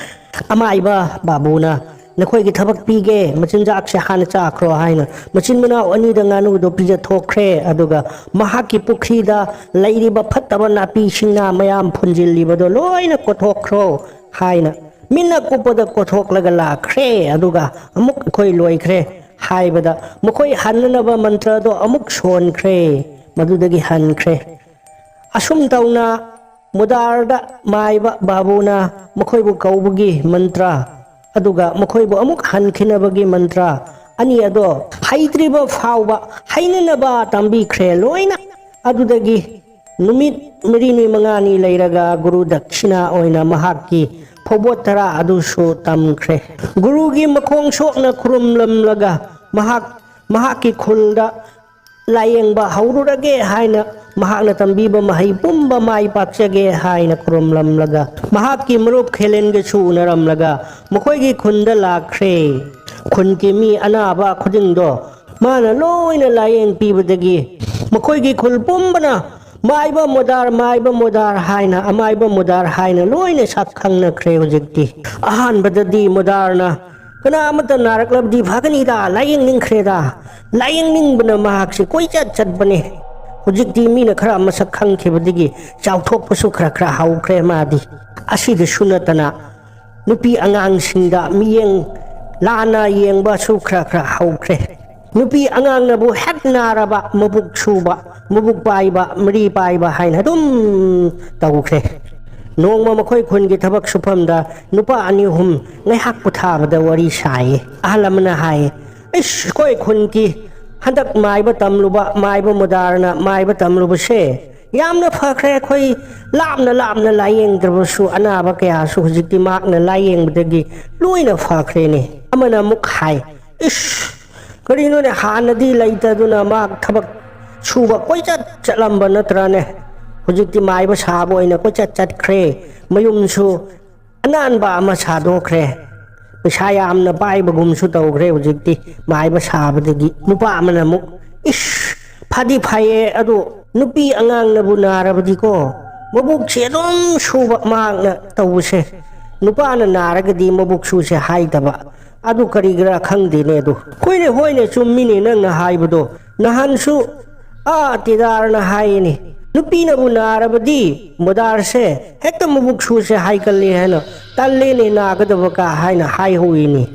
"ꯑꯃꯥꯏꯕ ꯕꯥꯕꯨꯅ ꯅꯈꯣꯏꯒꯤ ꯊꯕꯛ ꯄꯤꯒꯦ, ꯃꯆꯤꯟꯖꯥꯛꯁꯦ ꯍꯥꯟꯅ ꯆꯥꯈ꯭ꯔꯣ" ꯍꯥꯏꯅ ꯃꯆꯤꯟ ꯃꯅꯥꯎ ꯑꯅꯤꯗ ꯉꯥꯅꯨꯗꯣ ꯄꯤꯖꯊꯣꯛꯈ꯭ꯔꯦ꯫ ꯑꯗꯨꯒ ꯃꯍꯥꯛꯀꯤ ꯄꯨꯈ꯭ꯔꯤꯗ ꯂꯩꯔꯤꯕ ꯐꯠꯇꯕ ꯅꯥꯄꯤꯁꯤꯡꯅ ꯃꯌꯥꯝ ꯐꯨꯟꯖꯤꯜꯂꯤꯕꯗꯣ ꯂꯣꯏꯅ ꯀꯣꯊꯣꯛꯈ꯭ꯔꯣ ꯍꯥꯏꯅ, ꯃꯤꯠꯅ ꯀꯨꯞꯄꯗ ꯀꯣꯊꯣꯛꯂꯒ ꯂꯥꯛꯈ꯭ꯔꯦ꯫ ꯑꯗꯨꯒ ꯑꯃꯨꯛ ꯑꯩꯈꯣꯏ ꯂꯣꯏꯈ꯭ꯔꯦ ꯍꯥꯏꯕꯗ ꯃꯈꯣꯏ ꯍꯟꯅꯅꯕ ꯃꯟꯇ꯭ꯔꯗꯣ ꯑꯃꯨꯛ ꯁꯣꯟꯈ꯭ꯔꯦ꯫ ꯃꯗꯨꯗꯒꯤ ꯍꯟꯈ꯭ꯔꯦ꯫ ꯑꯁꯨꯝ ꯇꯧꯅ ꯃꯨꯗꯥꯔꯗ ꯃꯥꯏꯕ ꯕꯥꯕꯨꯅ ꯃꯈꯣꯏꯕꯨ ꯀꯧꯕꯒꯤ ꯃꯟꯇ꯭ꯔ, ꯑꯗꯨꯒ ꯃꯈꯣꯏꯕꯨ ꯑꯃꯨꯛ ꯍꯟꯈꯤꯅꯕꯒꯤ ꯃꯟꯇ꯭ꯔ ꯑꯅꯤ ꯑꯗꯣ ꯍꯩꯇ꯭ꯔꯤꯕ ꯐꯥꯎꯕ ꯍꯩꯅꯅꯕ ꯇꯝꯕꯤꯈ꯭ꯔꯦ ꯂꯣꯏꯅ꯫ ꯑꯗꯨꯗꯒꯤ ꯅꯨꯃꯤꯠ ꯃꯔꯤꯅꯤ ꯃꯉꯥꯅꯤ ꯂꯩꯔꯒ ꯒꯨꯔꯨ ꯗꯛꯁꯤꯅꯥ ꯑꯣꯏꯅ ꯃꯍꯥꯛꯀꯤ ꯐꯧꯕꯣꯠ ꯇꯔꯥ ꯑꯗꯨꯁꯨ ꯇꯝꯈ꯭ꯔꯦ꯫ ꯒꯨꯔꯨꯒꯤ ꯃꯈꯣꯡ ꯁꯣꯛꯅ ꯈꯨꯔꯨꯝꯂꯝꯂꯒ ꯃꯍꯥꯛ, ꯃꯍꯥꯛꯀꯤ ꯈꯨꯜꯗ ꯂꯥꯌꯦꯡꯕ ꯍꯧꯔꯨꯔꯒꯦ ꯍꯥꯏꯅ, ꯃꯍꯥꯛꯅ ꯇꯝꯕꯤꯕ ꯃꯍꯩ ꯄꯨꯝꯕ ꯃꯥꯏ ꯄꯥꯛꯆꯒꯦ ꯍꯥꯏꯅ ꯈꯨꯔꯨꯝꯂꯝꯂꯒ, ꯃꯍꯥꯛꯀꯤ ꯃꯔꯨꯞ ꯈꯦꯂꯦꯟꯒꯁꯨ ꯎꯅꯔꯝꯂꯒ ꯃꯈꯣꯏꯒꯤ ꯈꯨꯟꯗ ꯂꯥꯛꯈ꯭ꯔꯦ꯫ ꯈꯨꯟꯒꯤ ꯃꯤ ꯑꯅꯥꯕ ꯈꯨꯗꯤꯡꯗꯣ ꯃꯥꯅ ꯂꯣꯏꯅ ꯂꯥꯌꯦꯡ ꯄꯤꯕꯗꯒꯤ ꯃꯈꯣꯏꯒꯤ ꯈꯨꯜ ꯄꯨꯝꯕꯅ "ꯃꯥꯏꯕ ꯃꯣꯗꯥꯔ, ꯃꯥꯏꯕ ꯃꯣꯗꯥꯔ" ꯍꯥꯏꯅ, "ꯑꯃꯥꯏꯕ ꯃꯣꯗꯥꯔ" ꯍꯥꯏꯅ ꯂꯣꯏꯅ ꯁꯛ ꯈꯪꯅꯈ꯭ꯔꯦ ꯍꯧꯖꯤꯛꯇꯤ꯫ ꯑꯍꯥꯟꯕꯗꯗꯤ ꯃꯣꯗꯥꯔꯅ "ꯀꯅꯥ ꯑꯃꯠꯇ ꯅꯥꯔꯛꯂꯕꯗꯤ ꯐꯒꯅꯤꯗ, ꯂꯥꯌꯦꯡꯅꯤꯡꯈ꯭ꯔꯦꯗ, ꯂꯥꯌꯦꯡꯅꯤꯡꯕꯅ ꯃꯍꯥꯛꯁꯤ ꯀꯣꯏꯆꯠ ꯆꯠꯄꯅꯦ꯫ ꯍꯧꯖꯤꯛꯇꯤ ꯃꯤꯅ ꯈꯔ ꯃꯁꯛ ꯈꯪꯈꯤꯕꯗꯒꯤ ꯆꯥꯎꯊꯣꯛꯄꯁꯨ ꯈꯔ ꯈꯔ ꯍꯧꯈ꯭ꯔꯦ ꯃꯥꯗꯤ꯫ ꯑꯁꯤꯗꯁꯨ ꯅꯠꯇꯅ ꯅꯨꯄꯤ ꯑꯉꯥꯡꯁꯤꯡꯗ ꯃꯤꯠꯌꯦꯡ ꯂꯥꯟꯅ ꯌꯦꯡꯕꯁꯨ ꯈꯔ ꯈꯔ ꯍꯧꯈ꯭ꯔꯦ꯫ ꯅꯨꯄꯤ ꯑꯉꯥꯡꯅꯕꯨ ꯍꯦꯛ ꯅꯥꯔꯕ ꯃꯕꯨꯛ ꯁꯨꯕ, ꯃꯕꯨꯛ ꯄꯥꯏꯕ, ꯃꯔꯤ ꯄꯥꯏꯕ ꯍꯥꯏꯅ ꯑꯗꯨꯝ ꯇꯧꯈ꯭ꯔꯦ꯫ ꯅꯣꯡꯃ ꯃꯈꯣꯏ ꯈꯨꯟꯒꯤ ꯊꯕꯛ ꯁꯨꯐꯝꯗ ꯅꯨꯄꯥ ꯑꯅꯤ ꯑꯍꯨꯝ ꯉꯥꯏꯍꯥꯛ ꯄꯣꯊꯥꯕꯗ ꯋꯥꯔꯤ ꯁꯥꯏꯌꯦ꯫ ꯑꯍꯜ ꯑꯃꯅ ꯍꯥꯏꯌꯦ, "ꯏꯁ, ꯑꯩꯈꯣꯏ ꯈꯨꯟꯒꯤ ꯍꯟꯗꯛ ꯃꯥꯏꯕ ꯇꯝꯂꯨꯕ, ꯃꯥꯏꯕ ꯃꯨꯗꯥꯔꯅ ꯃꯥꯏꯕ ꯇꯝꯂꯨꯕꯁꯦ ꯌꯥꯝꯅ ꯐꯈ꯭ꯔꯦ꯫ ꯑꯩꯈꯣꯏ ꯂꯥꯞꯅ ꯂꯥꯞꯅ ꯂꯥꯏꯌꯦꯡꯗ꯭ꯔꯕꯁꯨ ꯑꯅꯥꯕ ꯀꯌꯥꯁꯨ ꯍꯧꯖꯤꯛꯇꯤ ꯃꯍꯥꯛꯅ ꯂꯥꯏꯌꯦꯡꯕꯗꯒꯤ ꯂꯣꯏꯅ ꯐꯈ꯭ꯔꯦꯅꯦ꯫" ꯑꯃꯅ ꯑꯃꯨꯛ ꯍꯥꯏ, "ꯏꯁ, ꯀꯔꯤꯅꯣꯅꯦ, ꯍꯥꯟꯅꯗꯤ ꯂꯩꯇꯗꯨꯅ ꯃꯍꯥꯛ ꯊꯕꯛ ꯁꯨꯕ ꯀꯣꯏꯆꯠ ꯆꯠꯂꯝꯕ ꯅꯠꯇ꯭ꯔꯥꯅꯦ? ꯍꯧꯖꯤꯛꯇꯤ ꯃꯥꯏꯕ ꯁꯥꯕ ꯑꯣꯏꯅ ꯀꯣꯏꯆꯠ ꯆꯠꯈ꯭ꯔꯦ꯫ ꯃꯌꯨꯝꯁꯨ ꯑꯅꯥꯟꯕ ꯑꯃ ꯁꯥꯗꯣꯛꯈ꯭ꯔꯦ꯫ ꯄꯩꯁꯥ ꯌꯥꯝꯅ ꯄꯥꯏꯕꯒꯨꯝꯁꯨ ꯇꯧꯈ꯭ꯔꯦ ꯍꯧꯖꯤꯛꯇꯤ ꯃꯥꯏꯕ ꯁꯥꯕꯗꯒꯤ꯫" ꯅꯨꯄꯥ ꯑꯃꯅ ꯑꯃꯨꯛ, "ꯏꯁ, ꯐꯗꯤ ꯐꯩꯌꯦ, ꯑꯗꯨ ꯅꯨꯄꯤ ꯑꯉꯥꯡꯅꯕꯨ ꯅꯥꯔꯕꯗꯤꯀꯣ, ꯃꯕꯨꯛꯁꯦ ꯑꯗꯨꯝ ꯁꯨꯕ ꯃꯍꯥꯛꯅ ꯇꯧꯕꯁꯦ꯫ ꯅꯨꯄꯥꯅ ꯅꯥꯔꯒꯗꯤ ꯃꯕꯨꯛ ꯁꯨꯁꯦ ꯍꯥꯏꯗꯕ꯫ ꯑꯗꯨ ꯀꯔꯤꯒꯤꯔꯥ ꯈꯪꯗꯦꯅꯦ ꯑꯗꯨ꯫ ꯍꯣꯏꯅꯦ, ꯍꯣꯏꯅꯦ, ꯆꯨꯝꯃꯤꯅꯦ ꯅꯪꯅ ꯍꯥꯏꯕꯗꯣ꯫ ꯅꯍꯥꯟꯁꯨ ꯑꯥ ꯇꯤꯗꯥꯔꯅ ꯍꯥꯏꯌꯦꯅꯦ, ꯅꯨꯄꯤꯅꯕꯨ ꯅꯥꯔꯕꯗꯤ ꯃꯨꯗꯥꯔꯁꯦ ꯍꯦꯛꯇ ꯃꯕꯨꯛ ꯁꯨꯁꯦ ꯍꯥꯏꯒꯜꯂꯤ ꯍꯥꯏꯅ, ꯇꯜꯂꯦꯅꯦ ꯅꯥꯒꯗꯕ ꯀꯥ ꯍꯥꯏꯅ ꯍꯥꯏꯍꯧꯏꯅꯦ꯫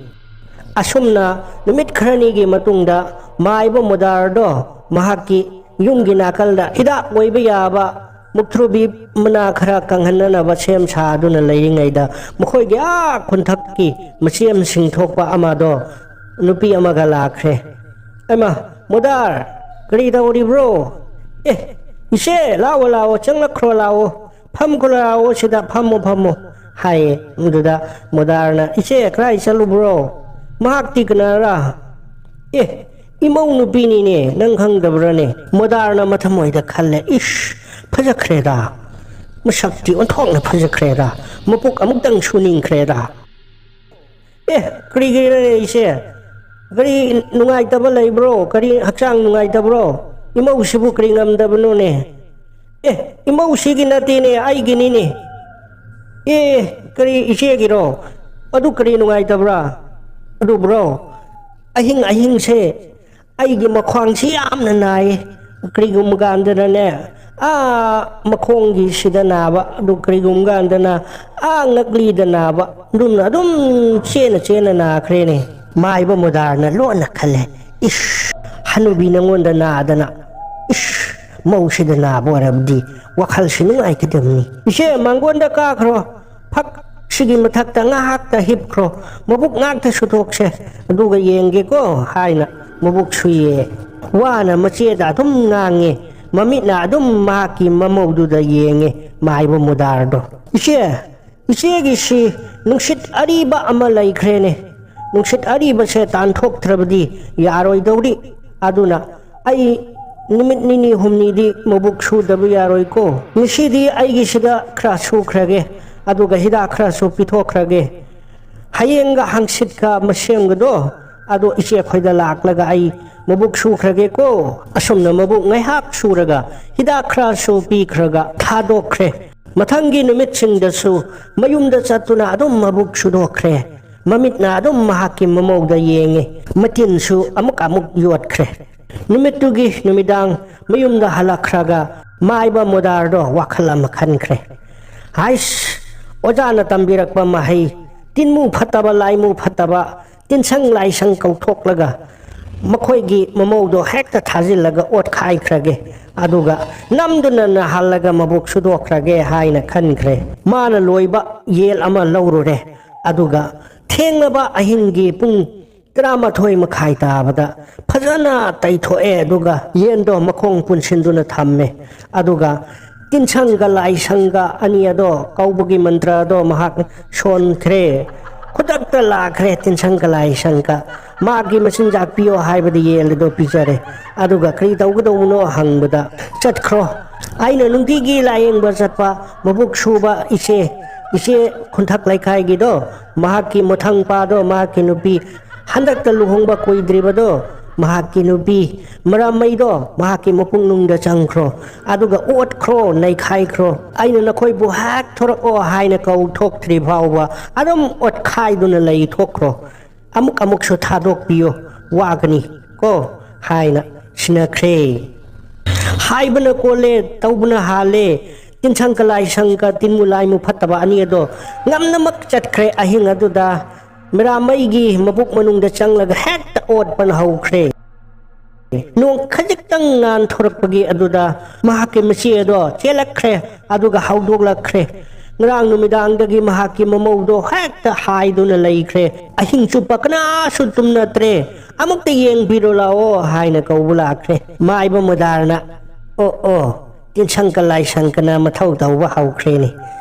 ꯑꯁꯨꯝꯅ ꯅꯨꯃꯤꯠ ꯈꯔꯅꯤꯒꯤ ꯃꯇꯨꯡꯗ ꯃꯥꯏꯕ ꯃꯨꯗꯥꯔꯗꯣ ꯃꯍꯥꯛꯀꯤ ꯌꯨꯝꯒꯤ ꯅꯥꯀꯜꯗ ꯍꯤꯗꯥꯛ ꯑꯣꯏꯕ ꯌꯥꯕ ꯃꯨꯛꯊ꯭ꯔꯨꯕꯤ ꯃꯅꯥ ꯈꯔ ꯀꯪꯍꯟꯅꯅꯕ ꯁꯦꯝ ꯁꯥꯗꯨꯅ ꯂꯩꯔꯤꯉꯩꯗ, ꯃꯈꯣꯏꯒꯤ ꯑꯥ ꯈꯨꯟꯊꯛꯀꯤ ꯃꯆꯦꯝꯁꯤꯡ ꯊꯣꯛꯄ ꯑꯃꯗꯣ ꯅꯨꯄꯤ ꯑꯃꯒ ꯂꯥꯛꯈ꯭ꯔꯦ꯫ "ꯑꯩꯃ, ꯃꯨꯗꯥꯔ, ꯀꯔꯤ ꯇꯧꯔꯤꯕ꯭ꯔꯣ? ꯑꯦ, ꯏꯆꯦ, ꯂꯥꯛꯑꯣ, ꯂꯥꯛꯑꯣ, ꯆꯪꯂꯛꯈ꯭ꯔꯣ, ꯂꯥꯛꯑꯣ, ꯐꯝꯈ꯭ꯔꯣ, ꯂꯥꯛꯑꯣ, ꯁꯤꯗ ꯐꯝꯃꯣ, ꯐꯝꯃꯣ", ꯍꯥꯏꯌꯦ꯫ ꯑꯗꯨꯗ ꯃꯨꯗꯥꯔꯅ, "ꯏꯆꯦ, ꯀꯗꯥꯏ ꯆꯠꯂꯨꯕ꯭ꯔꯣ? ꯃꯍꯥꯛꯇꯤ ꯀꯅꯥꯔꯥ?" "ꯑꯦ, ꯏꯃꯧ ꯅꯨꯄꯤꯅꯤꯅꯦ, ꯅꯪ ꯈꯪꯗꯕ꯭ꯔꯥꯅꯦ?" ꯃꯨꯗꯥꯔꯅ ꯃꯊꯃꯣꯏꯗ ꯈꯜꯂꯦ, "ꯏꯁ, ꯐꯖꯈ꯭ꯔꯦꯗ, ꯃꯁꯛꯇꯤ ꯑꯣꯟꯊꯣꯛꯅ ꯐꯖꯈ꯭ꯔꯦꯗ, ꯃꯄꯨꯛ ꯑꯃꯨꯛꯇꯪ ꯁꯨꯅꯤꯡꯈ꯭ꯔꯦꯗ꯫ ꯑꯦ, ꯀꯔꯤꯒꯤꯔꯅꯦ ꯏꯆꯦ? ꯀꯔꯤ ꯅꯨꯡꯉꯥꯏꯇꯕ ꯂꯩꯕ꯭ꯔꯣ? ꯀꯔꯤ ꯍꯛꯆꯥꯡ ꯅꯨꯡꯉꯥꯏꯇꯕ꯭ꯔꯣ? ꯏꯃꯧꯁꯤꯕꯨ ꯀꯔꯤ ꯉꯝꯗꯕꯅꯣꯅꯦ?" "ꯑꯦ, ꯏꯃꯧꯁꯤꯒꯤ ꯅꯠꯇꯦꯅꯦ, ꯑꯩꯒꯤꯅꯤꯅꯦ꯫" "ꯑꯦ, ꯀꯔꯤ ꯏꯆꯦꯒꯤꯔꯣ? ꯑꯗꯨ ꯀꯔꯤ ꯅꯨꯡꯉꯥꯏꯇꯕ꯭ꯔꯥ?" "ꯑꯗꯨꯕꯨꯔꯣ, ꯑꯍꯤꯡ ꯑꯍꯤꯡꯁꯦ ꯑꯩꯒꯤ ꯃꯈ꯭ꯋꯥꯡꯁꯤ ꯌꯥꯝꯅ ꯅꯥꯏꯌꯦ꯫ ꯀꯔꯤꯒꯨꯝꯕ ꯀꯥꯟꯗꯅꯅꯦ, ꯑꯥ ꯃꯈꯣꯡꯒꯤꯁꯤꯗ ꯅꯥꯕ, ꯑꯗꯨ ꯀꯔꯤꯒꯨꯝꯕ ꯀꯥꯟꯗꯅ ꯑꯥ ꯉꯛꯂꯤꯗ ꯅꯥꯕ, ꯑꯗꯨꯝꯅ ꯑꯗꯨꯝ ꯆꯦꯅ ꯆꯦꯅ ꯅꯥꯈ꯭ꯔꯦꯅꯦ꯫" ꯃꯥꯏꯕ ꯃꯨꯗꯥꯔꯅ ꯂꯣꯟꯅ ꯈꯜꯂꯦ, "ꯏꯁ, ꯍꯅꯨꯕꯤ ꯅꯉꯣꯟꯗ ꯅꯥꯗꯅ, ꯏꯁ, ꯃꯧꯁꯤꯗ ꯅꯥꯕ ꯑꯣꯏꯔꯕꯗꯤ ꯋꯥꯈꯜꯁꯤ ꯅꯨꯡꯉꯥꯏꯒꯗꯕꯅꯤ꯫ ꯏꯆꯦ, ꯃꯥꯡꯒꯣꯟꯗ ꯀꯥꯈ꯭ꯔꯣ, ꯐꯛ ꯁꯤꯒꯤ ꯃꯊꯛꯇ ꯉꯥꯏꯍꯥꯛꯇ ꯍꯤꯞꯈ꯭ꯔꯣ, ꯃꯕꯨꯛ ꯉꯥꯛꯇ ꯁꯨꯊꯣꯛꯁꯦ, ꯑꯗꯨꯒ ꯌꯦꯡꯒꯦꯀꯣ", ꯍꯥꯏꯅ ꯃꯕꯨꯛ ꯁꯨꯏꯌꯦ꯫ ꯋꯥꯅ ꯃꯆꯦꯗ ꯑꯗꯨꯝ ꯉꯥꯡꯉꯦ, ꯃꯃꯤꯠꯅ ꯑꯗꯨꯝ ꯃꯍꯥꯛꯀꯤ ꯃꯃꯧꯗꯨꯗ ꯌꯦꯡꯉꯦ ꯃꯥꯏꯕ ꯃꯨꯗꯥꯔꯗꯣ꯫ "ꯏꯆꯦ, ꯏꯆꯦꯒꯤꯁꯤ ꯅꯨꯡꯁꯤꯠ ꯑꯔꯤꯕ ꯑꯃ ꯂꯩꯈ꯭ꯔꯦꯅꯦ꯫ ꯅꯨꯡꯁꯤꯠ ꯑꯔꯤꯕꯁꯦ ꯇꯥꯟꯊꯣꯛꯇ꯭ꯔꯕꯗꯤ ꯌꯥꯔꯣꯏꯗꯧꯔꯤ꯫ ꯑꯗꯨꯅ ꯑꯩ ꯅꯨꯃꯤꯠ ꯅꯤꯅꯤ ꯍꯨꯝꯅꯤꯗꯤ ꯃꯕꯨꯛ ꯁꯨꯗꯕ ꯌꯥꯔꯣꯏꯀꯣ꯫ ꯉꯁꯤꯗꯤ ꯑꯩꯒꯤꯁꯤꯗ ꯈꯔ ꯁꯨꯈ꯭ꯔꯒꯦ, ꯑꯗꯨꯒ ꯍꯤꯗꯥꯛ ꯈꯔꯁꯨ ꯄꯤꯊꯣꯛꯈ꯭ꯔꯒꯦ꯫ ꯍꯌꯦꯡꯒ ꯍꯪꯆꯤꯠꯀ ꯃꯁꯦꯝꯒꯗꯣ, ꯑꯗꯣ ꯏꯆꯦ ꯑꯩꯈꯣꯏꯗ ꯂꯥꯛꯂꯒ ꯑꯩ ꯃꯕꯨꯛ ꯁꯨꯈ꯭ꯔꯒꯦꯀꯣ꯫ ꯑꯁꯨꯝꯅ ꯃꯕꯨꯛ ꯉꯥꯏꯍꯥꯛ ꯁꯨꯔꯒ ꯍꯤꯗꯥꯛ ꯈꯔꯁꯨ ꯄꯤꯈ꯭ꯔꯒ ꯊꯥꯗꯣꯛꯈ꯭ꯔꯦ꯫ ꯃꯊꯪꯒꯤ ꯅꯨꯃꯤꯠꯁꯤꯡꯗꯁꯨ ꯃꯌꯨꯝꯗ ꯆꯠꯇꯨꯅ ꯑꯗꯨꯝ ꯃꯕꯨꯛ ꯁꯨꯗꯣꯛꯈ꯭ꯔꯦ꯫ ꯃꯃꯤꯠꯅ ꯑꯗꯨꯝ ꯃꯍꯥꯛꯀꯤ ꯃꯃꯧꯗ ꯌꯦꯡꯉꯤ꯫ ꯃꯇꯤꯟꯁꯨ ꯑꯃꯨꯛ ꯑꯃꯨꯛ ꯌꯣꯠꯈ꯭ꯔꯦ꯫ ꯅꯨꯃꯤꯠꯇꯨꯒꯤ ꯅꯨꯃꯤꯗꯥꯡ ꯃꯌꯨꯝꯗ ꯍꯜꯂꯛꯈ꯭ꯔꯒ ꯃꯥꯏꯕ ꯃꯣꯗꯥꯔꯗꯣ ꯋꯥꯈꯜ ꯑꯃ ꯈꯟꯈ꯭ꯔꯦ꯫ ꯍꯥꯏꯁ, ꯑꯣꯖꯥꯅ ꯇꯝꯕꯤꯔꯛꯄ ꯃꯍꯩ, ꯇꯤꯟꯃꯨ ꯐꯠꯇꯕ, ꯂꯥꯏꯃꯨ ꯐꯠꯇꯕ, ꯇꯤꯟꯁꯪ ꯂꯥꯏꯁꯪ ꯀꯧꯊꯣꯛꯂꯒ ꯃꯈꯣꯏꯒꯤ ꯃꯃꯧꯗꯣ ꯍꯦꯛꯇ ꯊꯥꯖꯤꯜꯂꯒ ꯑꯣꯠꯈꯥꯏꯈ꯭ꯔꯒꯦ, ꯑꯗꯨꯒ ꯅꯝꯗꯨꯅ ꯅꯥꯍꯜꯂꯒ ꯃꯕꯨꯛ ꯁꯨꯗꯣꯛꯈ꯭ꯔꯒꯦ ꯍꯥꯏꯅ ꯈꯟꯈ꯭ꯔꯦ꯫ ꯃꯥꯅ ꯂꯣꯏꯕ ꯌꯦꯟ ꯑꯃ ꯂꯧꯔꯨꯔꯦ, ꯑꯗꯨꯒ ꯊꯦꯡꯂꯕ ꯑꯍꯤꯡꯒꯤ ꯄꯨꯡ ꯇꯔꯥꯃꯥꯊꯣꯏ ꯃꯈꯥꯏ ꯇꯥꯕꯗ ꯐꯖꯅ ꯇꯩꯊꯣꯛꯑꯦ, ꯑꯗꯨꯒ ꯌꯦꯟꯗꯣ ꯃꯈꯣꯡ ꯄꯨꯟꯁꯤꯟꯗꯨꯅ ꯊꯝꯃꯦ꯫ ꯑꯗꯨꯒ ꯇꯤꯟꯁꯪꯒ ꯂꯥꯏꯁꯪꯒ ꯑꯅꯤ ꯑꯗꯣ ꯀꯧꯕꯒꯤ ꯃꯟꯇ꯭ꯔ ꯑꯗꯣ ꯃꯍꯥꯛ ꯁꯣꯟꯈ꯭ꯔꯦ꯫ ꯈꯨꯗꯛꯇ ꯂꯥꯛꯈ꯭ꯔꯦ ꯇꯤꯟꯁꯪꯒ ꯂꯥꯏꯁꯪꯒ꯫ ꯃꯥꯒꯤ ꯃꯆꯤꯟꯖꯥꯛ ꯄꯤꯌꯣ ꯍꯥꯏꯕꯗ ꯌꯦꯟ ꯑꯗꯣ ꯄꯤꯖꯔꯦ꯫ ꯑꯗꯨꯒ ꯀꯔꯤ ꯇꯧꯒꯗꯧꯕꯅꯣ ꯍꯪꯕꯗ, "ꯆꯠꯈ꯭ꯔꯣ, ꯑꯩꯅ ꯅꯨꯡꯇꯤꯒꯤ ꯂꯥꯌꯦꯡꯕ ꯆꯠꯄ ꯃꯕꯨꯛ ꯁꯨꯕ ꯏꯆꯦ, ꯏꯆꯦ ꯈꯨꯟꯊꯛ ꯂꯩꯀꯥꯏꯒꯤꯗꯣ, ꯃꯍꯥꯛꯀꯤ ꯃꯊꯪ ꯄꯥꯗꯣ, ꯃꯍꯥꯛꯀꯤ ꯅꯨꯄꯤ, ꯍꯟꯗꯛꯇ ꯂꯨꯍꯣꯡꯕ ꯀꯨꯏꯗ꯭ꯔꯤꯕꯗꯣ, ꯃꯍꯥꯛꯀꯤ ꯅꯨꯄꯤ ꯃꯔꯥꯃꯩꯗꯣ ꯃꯍꯥꯛꯀꯤ ꯃꯄꯨꯛꯅꯨꯡꯗ ꯆꯪꯈ꯭ꯔꯣ, ꯑꯗꯨꯒ ꯑꯣꯠꯈ꯭ꯔꯣ, ꯅꯩꯈꯥꯏꯈ꯭ꯔꯣ꯫ ꯑꯩꯅ ꯅꯈꯣꯏꯕꯨ ꯍꯦꯛ ꯊꯣꯔꯛꯑꯣ ꯍꯥꯏꯅ ꯀꯧꯊꯣꯛꯇ꯭ꯔꯤ ꯐꯥꯎꯕ ꯑꯗꯨꯝ ꯑꯣꯠꯈꯥꯏꯗꯨꯅ ꯂꯩꯊꯣꯛꯈ꯭ꯔꯣ꯫ ꯑꯃꯨꯛ ꯑꯃꯨꯛꯁꯨ ꯊꯥꯗꯣꯛꯄꯤꯌꯣ, ꯋꯥꯒꯅꯤ ꯀꯣ" ꯍꯥꯏꯅ ꯁꯤꯟꯅꯈ꯭ꯔꯦ꯫ ꯍꯥꯏꯕꯅ ꯀꯣꯜꯂꯦ, ꯇꯧꯕꯅ ꯍꯥꯜꯂꯦ꯫ ꯇꯤꯟꯁꯪ ꯀꯂꯥꯏꯁꯪꯒ ꯇꯤꯟꯃꯨ ꯂꯥꯏꯃꯨ ꯐꯠꯇꯕ ꯑꯅꯤ ꯑꯗꯣ ꯉꯝꯅꯃꯛ ꯆꯠꯈ꯭ꯔꯦ꯫ ꯑꯍꯤꯡ ꯑꯗꯨꯗ ꯃꯤꯔꯥꯃꯩꯒꯤ ꯃꯕꯨꯛ ꯃꯅꯨꯡꯗ ꯆꯪꯂꯒ ꯍꯦꯛꯇ ꯑꯣꯠꯄꯅ ꯍꯧꯈ꯭ꯔꯦ꯫ ꯅꯣꯡ ꯈꯖꯤꯛꯇꯪ ꯉꯥꯟꯊꯣꯔꯛꯄꯒꯤ ꯑꯗꯨꯗ ꯃꯍꯥꯛꯀꯤ ꯃꯆꯦ ꯑꯗꯣ ꯆꯦꯜꯂꯛꯈ꯭ꯔꯦ, ꯑꯗꯨꯒ ꯍꯧꯗꯣꯛꯂꯛꯈ꯭ꯔꯦ꯫ ꯉꯔꯥꯡ ꯅꯨꯃꯤꯗꯥꯡꯗꯒꯤ ꯃꯍꯥꯛꯀꯤ ꯃꯃꯧꯗꯣ ꯍꯦꯛꯇ ꯍꯥꯏꯗꯨꯅ ꯂꯩꯈ꯭ꯔꯦ꯫ ꯑꯍꯤꯡ ꯆꯨꯞꯄ ꯀꯅꯥꯁꯨ ꯇꯨꯝꯅꯠꯇ꯭ꯔꯦ꯫ "ꯑꯃꯨꯛꯇ ꯌꯦꯡꯕꯤꯔꯣ ꯂꯥꯛꯑꯣ" ꯍꯥꯏꯅ ꯀꯧꯕ ꯂꯥꯛꯈ꯭ꯔꯦ꯫ ꯃꯥꯏꯕ ꯃꯨꯗꯥꯔꯅ, "ꯑꯣ, ꯑꯣ, ꯇꯤꯟꯁꯪꯀ ꯂꯥꯏꯁꯪꯀꯅ ꯃꯊꯧ ꯇꯧꯕ ꯍꯧꯈ꯭ꯔꯦꯅꯦ꯫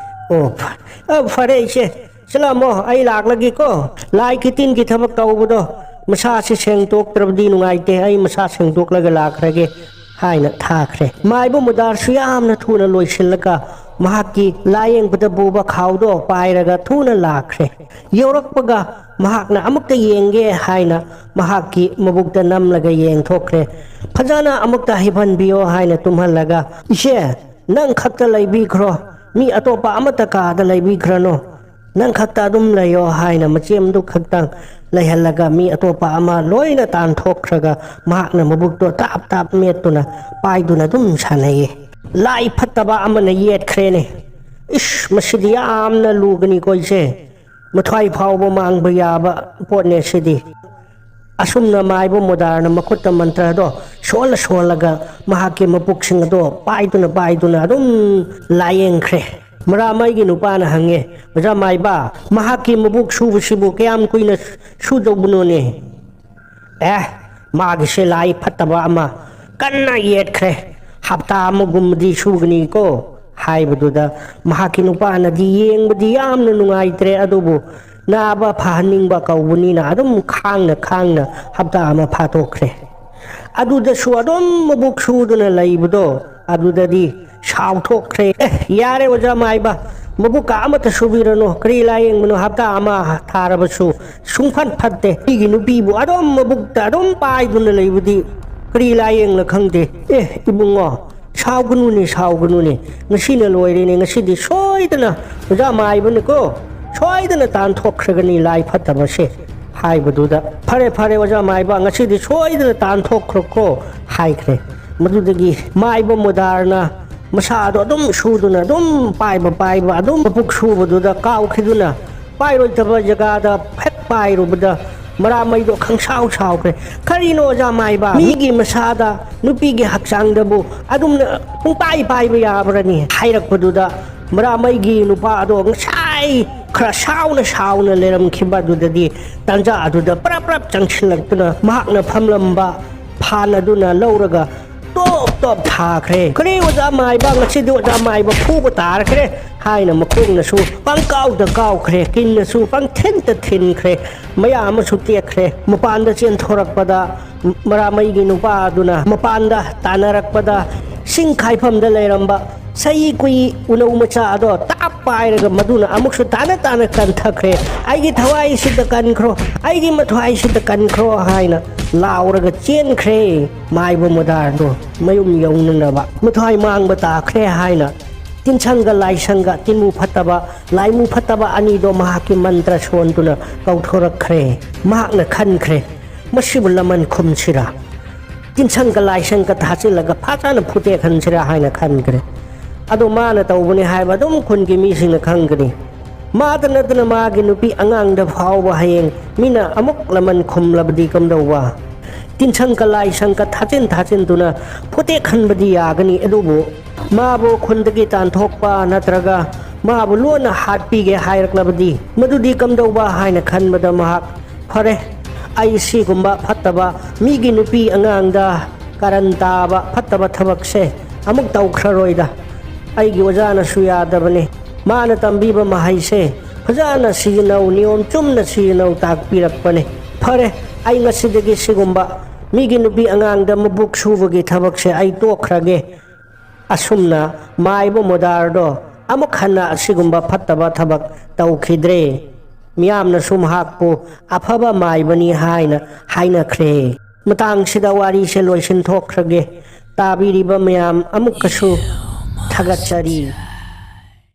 ꯑꯣ, ꯐ-, ꯑ, ꯐꯔꯦ ꯏꯆꯦ, ꯁꯤꯂꯥꯃꯣ, ꯑꯩ ꯂꯥꯛꯂꯒꯦꯀꯣ꯫ ꯂꯥꯏ ꯀꯤꯇꯤꯟꯒꯤ ꯊꯕꯛ ꯇꯧꯕꯗꯣ, ꯃꯁꯥꯁꯤ ꯁꯦꯡꯗꯣꯛꯇ꯭ꯔꯕꯗꯤ ꯅꯨꯡꯉꯥꯏꯇꯦ, ꯑꯩ ꯃꯁꯥ ꯁꯦꯡꯗꯣꯛꯂꯒ ꯂꯥꯛꯈ꯭ꯔꯒꯦ" ꯍꯥꯏꯅ ꯊꯥꯈ꯭ꯔꯦ꯫ ꯃꯥꯏꯕ ꯃꯨꯗꯥꯔꯁꯨ ꯌꯥꯝꯅ ꯊꯨꯅ ꯂꯣꯏꯁꯤꯜꯂꯒ ꯃꯍꯥꯛꯀꯤ ꯂꯥꯌꯦꯡꯕꯗ ꯄꯨꯕ ꯈꯥꯎꯗꯣ ꯄꯥꯏꯔꯒ ꯊꯨꯅ ꯂꯥꯛꯈ꯭ꯔꯦ꯫ ꯌꯧꯔꯛꯄꯒ ꯃꯍꯥꯛꯅ ꯑꯃꯨꯛꯇ ꯌꯦꯡꯒꯦ ꯍꯥꯏꯅ ꯃꯍꯥꯛꯀꯤ ꯃꯕꯨꯛꯇ ꯅꯝꯂꯒ ꯌꯦꯡꯊꯣꯛꯈ꯭ꯔꯦ꯫ ꯐꯖꯅ ꯑꯃꯨꯛꯇ ꯍꯤꯞꯍꯟꯕꯤꯌꯣ ꯍꯥꯏꯅ ꯇꯨꯝꯍꯜꯂꯒ, "ꯏꯆꯦ, ꯅꯪ ꯈꯛꯇ ꯂꯩꯕꯤꯈ꯭ꯔꯣ, ꯃꯤ ꯑꯇꯣꯞꯄ ꯑꯃꯠꯇ ꯀꯥꯗ ꯂꯩꯕꯤꯈ꯭ꯔꯅꯨ, ꯅꯪ ꯈꯛꯇ ꯑꯗꯨꯝ ꯂꯩꯌꯣ" ꯍꯥꯏꯅ ꯃꯆꯦꯝꯗꯨ ꯈꯛꯇꯪ ꯂꯩꯍꯜꯂꯒ ꯃꯤ ꯑꯇꯣꯞꯄ ꯑꯃ ꯂꯣꯏꯅ ꯇꯥꯟꯊꯣꯛꯈ꯭ꯔꯒ ꯃꯍꯥꯛꯅ ꯃꯕꯨꯛꯇꯣ ꯇꯥꯞ ꯇꯥꯞ ꯃꯦꯠꯇꯨꯅ ꯄꯥꯏꯗꯨꯅ ꯑꯗꯨꯝ ꯁꯥꯟꯅꯩꯌꯦ꯫ ꯂꯥꯏ ꯐꯠꯇꯕ ꯑꯃꯅ ꯌꯦꯠꯈ꯭ꯔꯦꯅꯦ꯫ ꯏꯁ, ꯃꯁꯤꯗꯤ ꯌꯥꯝꯅ ꯂꯨꯒꯅꯤꯀꯣ ꯏꯆꯦ꯫ ꯃꯊ꯭ꯋꯥꯏ ꯐꯥꯎꯕ ꯃꯥꯡꯕ ꯌꯥꯕ ꯄꯣꯠꯅꯦ ꯁꯤꯗꯤ꯫ ꯑꯁꯨꯝꯅ ꯃꯥꯏꯕ ꯃꯨꯗꯥꯔꯅ ꯃꯈꯨꯠꯇ ꯃꯟꯇ꯭ꯔꯗꯣ ꯁꯣꯜꯂ ꯁꯣꯜꯂꯒ ꯃꯍꯥꯛꯀꯤ ꯃꯄꯨꯛꯁꯤꯡ ꯑꯗꯣ ꯄꯥꯏꯗꯨꯅ ꯄꯥꯏꯗꯨꯅ ꯑꯗꯨꯝ ꯂꯥꯌꯦꯡꯈ꯭ꯔꯦ꯫ ꯃꯔꯥꯃꯩꯒꯤ ꯅꯨꯄꯥꯅ ꯍꯪꯉꯦ, "ꯑꯣꯖꯥ ꯃꯥꯏꯕ, ꯃꯍꯥꯛꯀꯤ ꯃꯕꯨꯛ ꯁꯨꯕꯁꯤꯕꯨ ꯀꯌꯥꯝ ꯀꯨꯏꯅ ꯁꯨꯗꯧꯕꯅꯣꯅꯦ?" "ꯑꯦ, ꯃꯥꯒꯤꯁꯦ ꯂꯥꯏ ꯐꯠꯇꯕ ꯑꯃ ꯀꯟꯅ ꯌꯦꯠꯈ꯭ꯔꯦ, ꯍꯞꯇꯥ ꯑꯃꯒꯨꯝꯕꯗꯤ ꯁꯨꯒꯅꯤꯀꯣ" ꯍꯥꯏꯕꯗꯨꯗ ꯃꯍꯥꯛꯀꯤ ꯅꯨꯄꯥꯅꯗꯤ ꯌꯦꯡꯕꯗꯤ ꯌꯥꯝꯅ ꯅꯨꯡꯉꯥꯏꯇ꯭ꯔꯦ, ꯑꯗꯨꯕꯨ ꯅꯥꯕ ꯐꯍꯟꯅꯤꯡꯕ ꯀꯧꯕꯅꯤꯅ ꯑꯗꯨꯝ ꯈꯥꯡꯅ ꯈꯥꯡꯅ ꯍꯞꯇꯥ ꯑꯃ ꯐꯥꯊꯣꯛꯈ꯭ꯔꯦ꯫ ꯑꯗꯨꯗꯁꯨ ꯑꯗꯨꯝ ꯃꯕꯨꯛ ꯁꯨꯗꯅ ꯂꯩꯕꯗꯣ, ꯑꯗꯨꯗꯗꯤ ꯁꯥꯎꯊꯣꯛꯈ꯭ꯔꯦ꯫ "ꯑꯦ, ꯌꯥꯔꯦ ꯑꯣꯖꯥ ꯃꯥꯏꯕ, ꯃꯕꯨꯛꯀ ꯑꯃꯠꯇ ꯁꯨꯕꯤꯔꯅꯨ, ꯀꯔꯤ ꯂꯥꯌꯦꯡꯕꯅꯣ, ꯍꯞꯇꯥ ꯑꯃ ꯊꯥꯔꯕꯁꯨ ꯁꯨꯡꯐꯠ ꯐꯠꯇꯦ꯫ ꯑꯩꯒꯤ ꯅꯨꯄꯤꯕꯨ ꯑꯗꯨꯝ ꯃꯕꯨꯛꯇ ꯑꯗꯨꯝ ꯄꯥꯏꯗꯨꯅ ꯂꯩꯕꯗꯤ ꯀꯔꯤ ꯂꯥꯌꯦꯡꯅ ꯈꯪꯗꯦ꯫ ꯑꯦ, ꯏꯕꯨꯡꯉꯣ, ꯁꯥꯎꯒꯅꯨꯅꯦ, ꯁꯥꯎꯒꯅꯨꯅꯦ, ꯉꯁꯤꯅ ꯂꯣꯏꯔꯦꯅꯦ, ꯉꯁꯤꯗꯤ ꯁꯣꯏꯗꯅ ꯑꯣꯖꯥ ꯃꯥꯏꯕꯅꯀꯣ ꯁꯣꯏꯗꯅ ꯇꯥꯟꯊꯣꯛꯈ꯭ꯔꯒꯅꯤ ꯂꯥꯏ ꯐꯠꯇꯕꯁꯦ" ꯍꯥꯏꯕꯗꯨꯗ, "ꯐꯔꯦ, ꯐꯔꯦ, ꯑꯣꯖꯥ ꯃꯥꯏꯕ, ꯉꯁꯤꯗꯤ ꯁꯣꯏꯗꯅ ꯇꯥꯟꯊꯣꯛꯈ꯭ꯔꯣꯀꯣ" ꯍꯥꯏꯈ꯭ꯔꯦ꯫ ꯃꯗꯨꯗꯒꯤ ꯃꯥꯏꯕ ꯃꯨꯗꯥꯔꯅ ꯃꯁꯥꯗꯣ ꯑꯗꯨꯝ ꯁꯨꯗꯨꯅ ꯑꯗꯨꯝ ꯄꯥꯏꯕ ꯄꯥꯏꯕ ꯑꯗꯨꯝ ꯃꯄꯨꯛ ꯁꯨꯕꯗꯨꯗ ꯀꯥꯎꯈꯤꯗꯨꯅ ꯄꯥꯏꯔꯣꯏꯗꯕ ꯖꯒꯥꯗ ꯍꯦꯛ ꯄꯥꯏꯔꯨꯕꯗ ꯃꯔꯥꯃꯩꯗꯣ ꯈꯪꯁꯥꯎ ꯁꯥꯎꯈ꯭ꯔꯦ꯫ "ꯀꯔꯤꯅꯣ ꯑꯣꯖꯥ ꯃꯥꯏꯕ? ꯃꯤꯒꯤ ꯃꯁꯥꯗ, ꯅꯨꯄꯤꯒꯤ ꯍꯛꯆꯥꯡꯗꯕꯨ ꯑꯗꯨꯝꯅ ꯄꯨꯡꯄꯥꯏ ꯄꯥꯏꯕ ꯌꯥꯕ꯭ꯔꯅꯤ?" ꯍꯥꯏꯔꯛꯄꯗꯨꯗ ꯃꯔꯥꯃꯩꯒꯤ ꯅꯨꯄꯥ ꯑꯗꯣ ꯉꯁꯥꯏ ꯈꯔ ꯁꯥꯎꯅ ꯁꯥꯎꯅ ꯂꯩꯔꯝꯈꯤꯕ ꯑꯗꯨꯗꯗꯤ ꯇꯥꯟꯖꯥ ꯑꯗꯨꯗ ꯄ꯭ꯔꯞ ꯄ꯭ꯔꯞ ꯆꯪꯁꯤꯜꯂꯛꯇꯨꯅ ꯃꯍꯥꯛꯅ ꯐꯝꯂꯝꯕ ꯐꯥꯟ ꯑꯗꯨꯅ ꯂꯧꯔꯒ ꯇꯣꯞ ꯇꯣꯞ ꯊꯥꯈ꯭ꯔꯦ꯫ "ꯀꯔꯤ ꯑꯣꯖꯥ ꯃꯥꯏꯕ, ꯉꯁꯤꯗꯤ ꯑꯣꯖꯥ ꯃꯥꯏꯕ ꯐꯨꯕ ꯇꯥꯔꯈ꯭ꯔꯦ" ꯍꯥꯏꯅ ꯃꯈꯣꯡꯅꯁꯨ ꯄꯪꯀꯥꯎꯗ ꯀꯥꯎꯈ꯭ꯔꯦ, ꯀꯤꯟꯅꯁꯨ ꯄꯪꯊꯤꯟꯇ ꯊꯤꯟꯈ꯭ꯔꯦ꯫ ꯃꯌꯥ ꯑꯃꯁꯨ ꯇꯦꯛꯈ꯭ꯔꯦ꯫ ꯃꯄꯥꯟꯗ ꯆꯦꯟꯊꯣꯔꯛꯄꯗ ꯃꯔꯥꯃꯩꯒꯤ ꯅꯨꯄꯥ ꯑꯗꯨꯅ ꯃꯄꯥꯟꯗ ꯇꯥꯟꯅꯔꯛꯄꯗ ꯁꯤꯡ ꯈꯥꯏꯐꯝꯗ ꯂꯩꯔꯝꯕ ꯁꯩ ꯀꯨꯏ ꯎꯅꯧ ꯃꯆꯥ ꯑꯗꯣ ꯇꯥꯞ ꯄꯥꯏꯔꯒ ꯃꯗꯨꯅ ꯑꯃꯨꯛꯁꯨ ꯇꯥꯅ ꯇꯥꯅ ꯀꯟꯊꯈ꯭ꯔꯦ꯫ "ꯑꯩꯒꯤ ꯊꯋꯥꯏꯁꯤꯗ ꯀꯟꯈ꯭ꯔꯣ, ꯑꯩꯒꯤ ꯃꯊ꯭ꯋꯥꯏꯁꯤꯗ ꯀꯟꯈ꯭ꯔꯣ" ꯍꯥꯏꯅ ꯂꯥꯎꯔꯒ ꯆꯦꯟꯈ꯭ꯔꯦ꯫ ꯃꯥꯏꯕ ꯃꯣꯗꯥꯔꯗꯣ ꯃꯌꯨꯝ ꯌꯧꯅꯅꯕ ꯃꯊ꯭ꯋꯥꯏ ꯃꯥꯡꯕ ꯇꯥꯈ꯭ꯔꯦ ꯍꯥꯏꯅ ꯇꯤꯟꯁꯪꯒ ꯂꯥꯏꯁꯪꯒ, ꯇꯤꯟꯃꯨ ꯐꯠꯇꯕ, ꯂꯥꯏꯃꯨ ꯐꯠꯇꯕ ꯑꯅꯤꯗꯣ ꯃꯍꯥꯛꯀꯤ ꯃꯟꯇ꯭ꯔ ꯁꯣꯟꯗꯨꯅ ꯀꯧꯊꯣꯔꯛꯈ꯭ꯔꯦ꯫ ꯃꯍꯥꯛꯅ ꯈꯟꯈ꯭ꯔꯦ, "ꯃꯁꯤꯕꯨ ꯂꯃꯟ ꯈꯨꯝꯁꯤꯔꯥ? ꯇꯤꯟꯁꯪꯒ ꯂꯥꯏꯁꯪꯒ ꯊꯥꯖꯤꯜꯂꯒ ꯐꯖꯅ ꯐꯨꯇꯦꯛꯍꯟꯁꯤꯔꯥ?" ꯍꯥꯏꯅ ꯈꯟꯈ꯭ꯔꯦ꯫ ꯑꯗꯣ ꯃꯥꯅ ꯇꯧꯕꯅꯤ ꯍꯥꯏꯕ ꯑꯗꯨꯝ ꯈꯨꯟꯒꯤ ꯃꯤꯁꯤꯡꯅ ꯈꯪꯒꯅꯤ꯫ ꯃꯥꯗ ꯅꯠꯇꯅ ꯃꯥꯒꯤ ꯅꯨꯄꯤ ꯑꯉꯥꯡꯗ ꯐꯥꯎꯕ ꯍꯌꯦꯡ ꯃꯤꯅ ꯑꯃꯨꯛ ꯂꯃꯟ ꯈꯨꯝꯂꯕꯗꯤ ꯀꯝꯗꯧꯕ? ꯇꯤꯟꯁꯪꯒ ꯂꯥꯏꯁꯪꯒ ꯊꯥꯖꯤꯟ ꯊꯥꯖꯤꯟꯗꯨꯅ ꯐꯨꯇꯦꯛꯍꯟꯕꯗꯤ ꯌꯥꯒꯅꯤ, ꯑꯗꯨꯕꯨ ꯃꯥꯕꯨ ꯈꯨꯟꯗꯒꯤ ꯇꯥꯟꯊꯣꯛꯄ ꯅꯠꯇ꯭ꯔꯒ ꯃꯥꯕꯨ ꯂꯣꯟꯅ ꯍꯥꯠꯄꯤꯒꯦ ꯍꯥꯏꯔꯛꯂꯕꯗꯤ ꯃꯗꯨꯗꯤ ꯀꯝꯗꯧꯕ ꯍꯥꯏꯅ ꯈꯟꯕꯗ ꯃꯍꯥꯛ, "ꯐꯔꯦ, ꯑꯩ ꯁꯤꯒꯨꯝꯕ ꯐꯠꯇꯕ ꯃꯤꯒꯤ ꯅꯨꯄꯤ ꯑꯉꯥꯡꯗ ꯀꯔꯟ ꯇꯥꯕ ꯐꯠꯇꯕ ꯊꯕꯛꯁꯦ ꯑꯃꯨꯛ ꯇꯧꯈ꯭ꯔꯔꯣꯏꯗ꯫ ꯑꯩꯒꯤ ꯑꯣꯖꯥꯅꯁꯨ ꯌꯥꯗꯕꯅꯤ꯫ ꯃꯥꯅ ꯇꯝꯕꯤꯕ ꯃꯍꯩꯁꯦ ꯐꯖꯅ ꯁꯤꯖꯤꯟꯅꯧ, ꯅꯤꯌꯣꯝ ꯆꯨꯝꯅ ꯁꯤꯖꯤꯟꯅꯧ ꯇꯥꯛꯄꯤꯔꯛꯄꯅꯤ꯫ ꯐꯔꯦ, ꯑꯩ ꯉꯁꯤꯗꯒꯤ ꯁꯤꯒꯨꯝꯕ ꯃꯤꯒꯤ ꯅꯨꯄꯤ ꯑꯉꯥꯡꯗ ꯃꯕꯨꯛ ꯁꯨꯕꯒꯤ ꯊꯕꯛꯁꯦ ꯑꯩ ꯇꯣꯛꯈ꯭ꯔꯒꯦ"꯫ ꯑꯁꯨꯝꯅ ꯃꯥꯏꯕ ꯃꯣꯗꯥꯔꯗꯣ ꯑꯃꯨꯛ ꯍꯟꯅ ꯑꯁꯤꯒꯨꯝꯕ ꯐꯠꯇꯕ ꯊꯕꯛ ꯇꯧꯈꯤꯗ꯭ꯔꯦ꯫ ꯃꯤꯌꯥꯝꯅꯁꯨ ꯃꯍꯥꯛꯄꯨ ꯑꯐꯕ ꯃꯥꯏꯕꯅꯤ ꯍꯥꯏꯅ ꯍꯥꯏꯅꯈ꯭ꯔꯦ꯫ ꯃꯇꯥꯡꯁꯤꯗ ꯋꯥꯔꯤꯁꯦ ꯂꯣꯏꯁꯤꯟꯊꯣꯛꯈ꯭ꯔꯒꯦ꯫ ꯇꯥꯕꯤꯔꯤꯕ ꯃꯌꯥꯝ ꯑꯃꯨꯛꯀꯁꯨ ꯊꯥꯒꯠꯆꯔꯤ꯫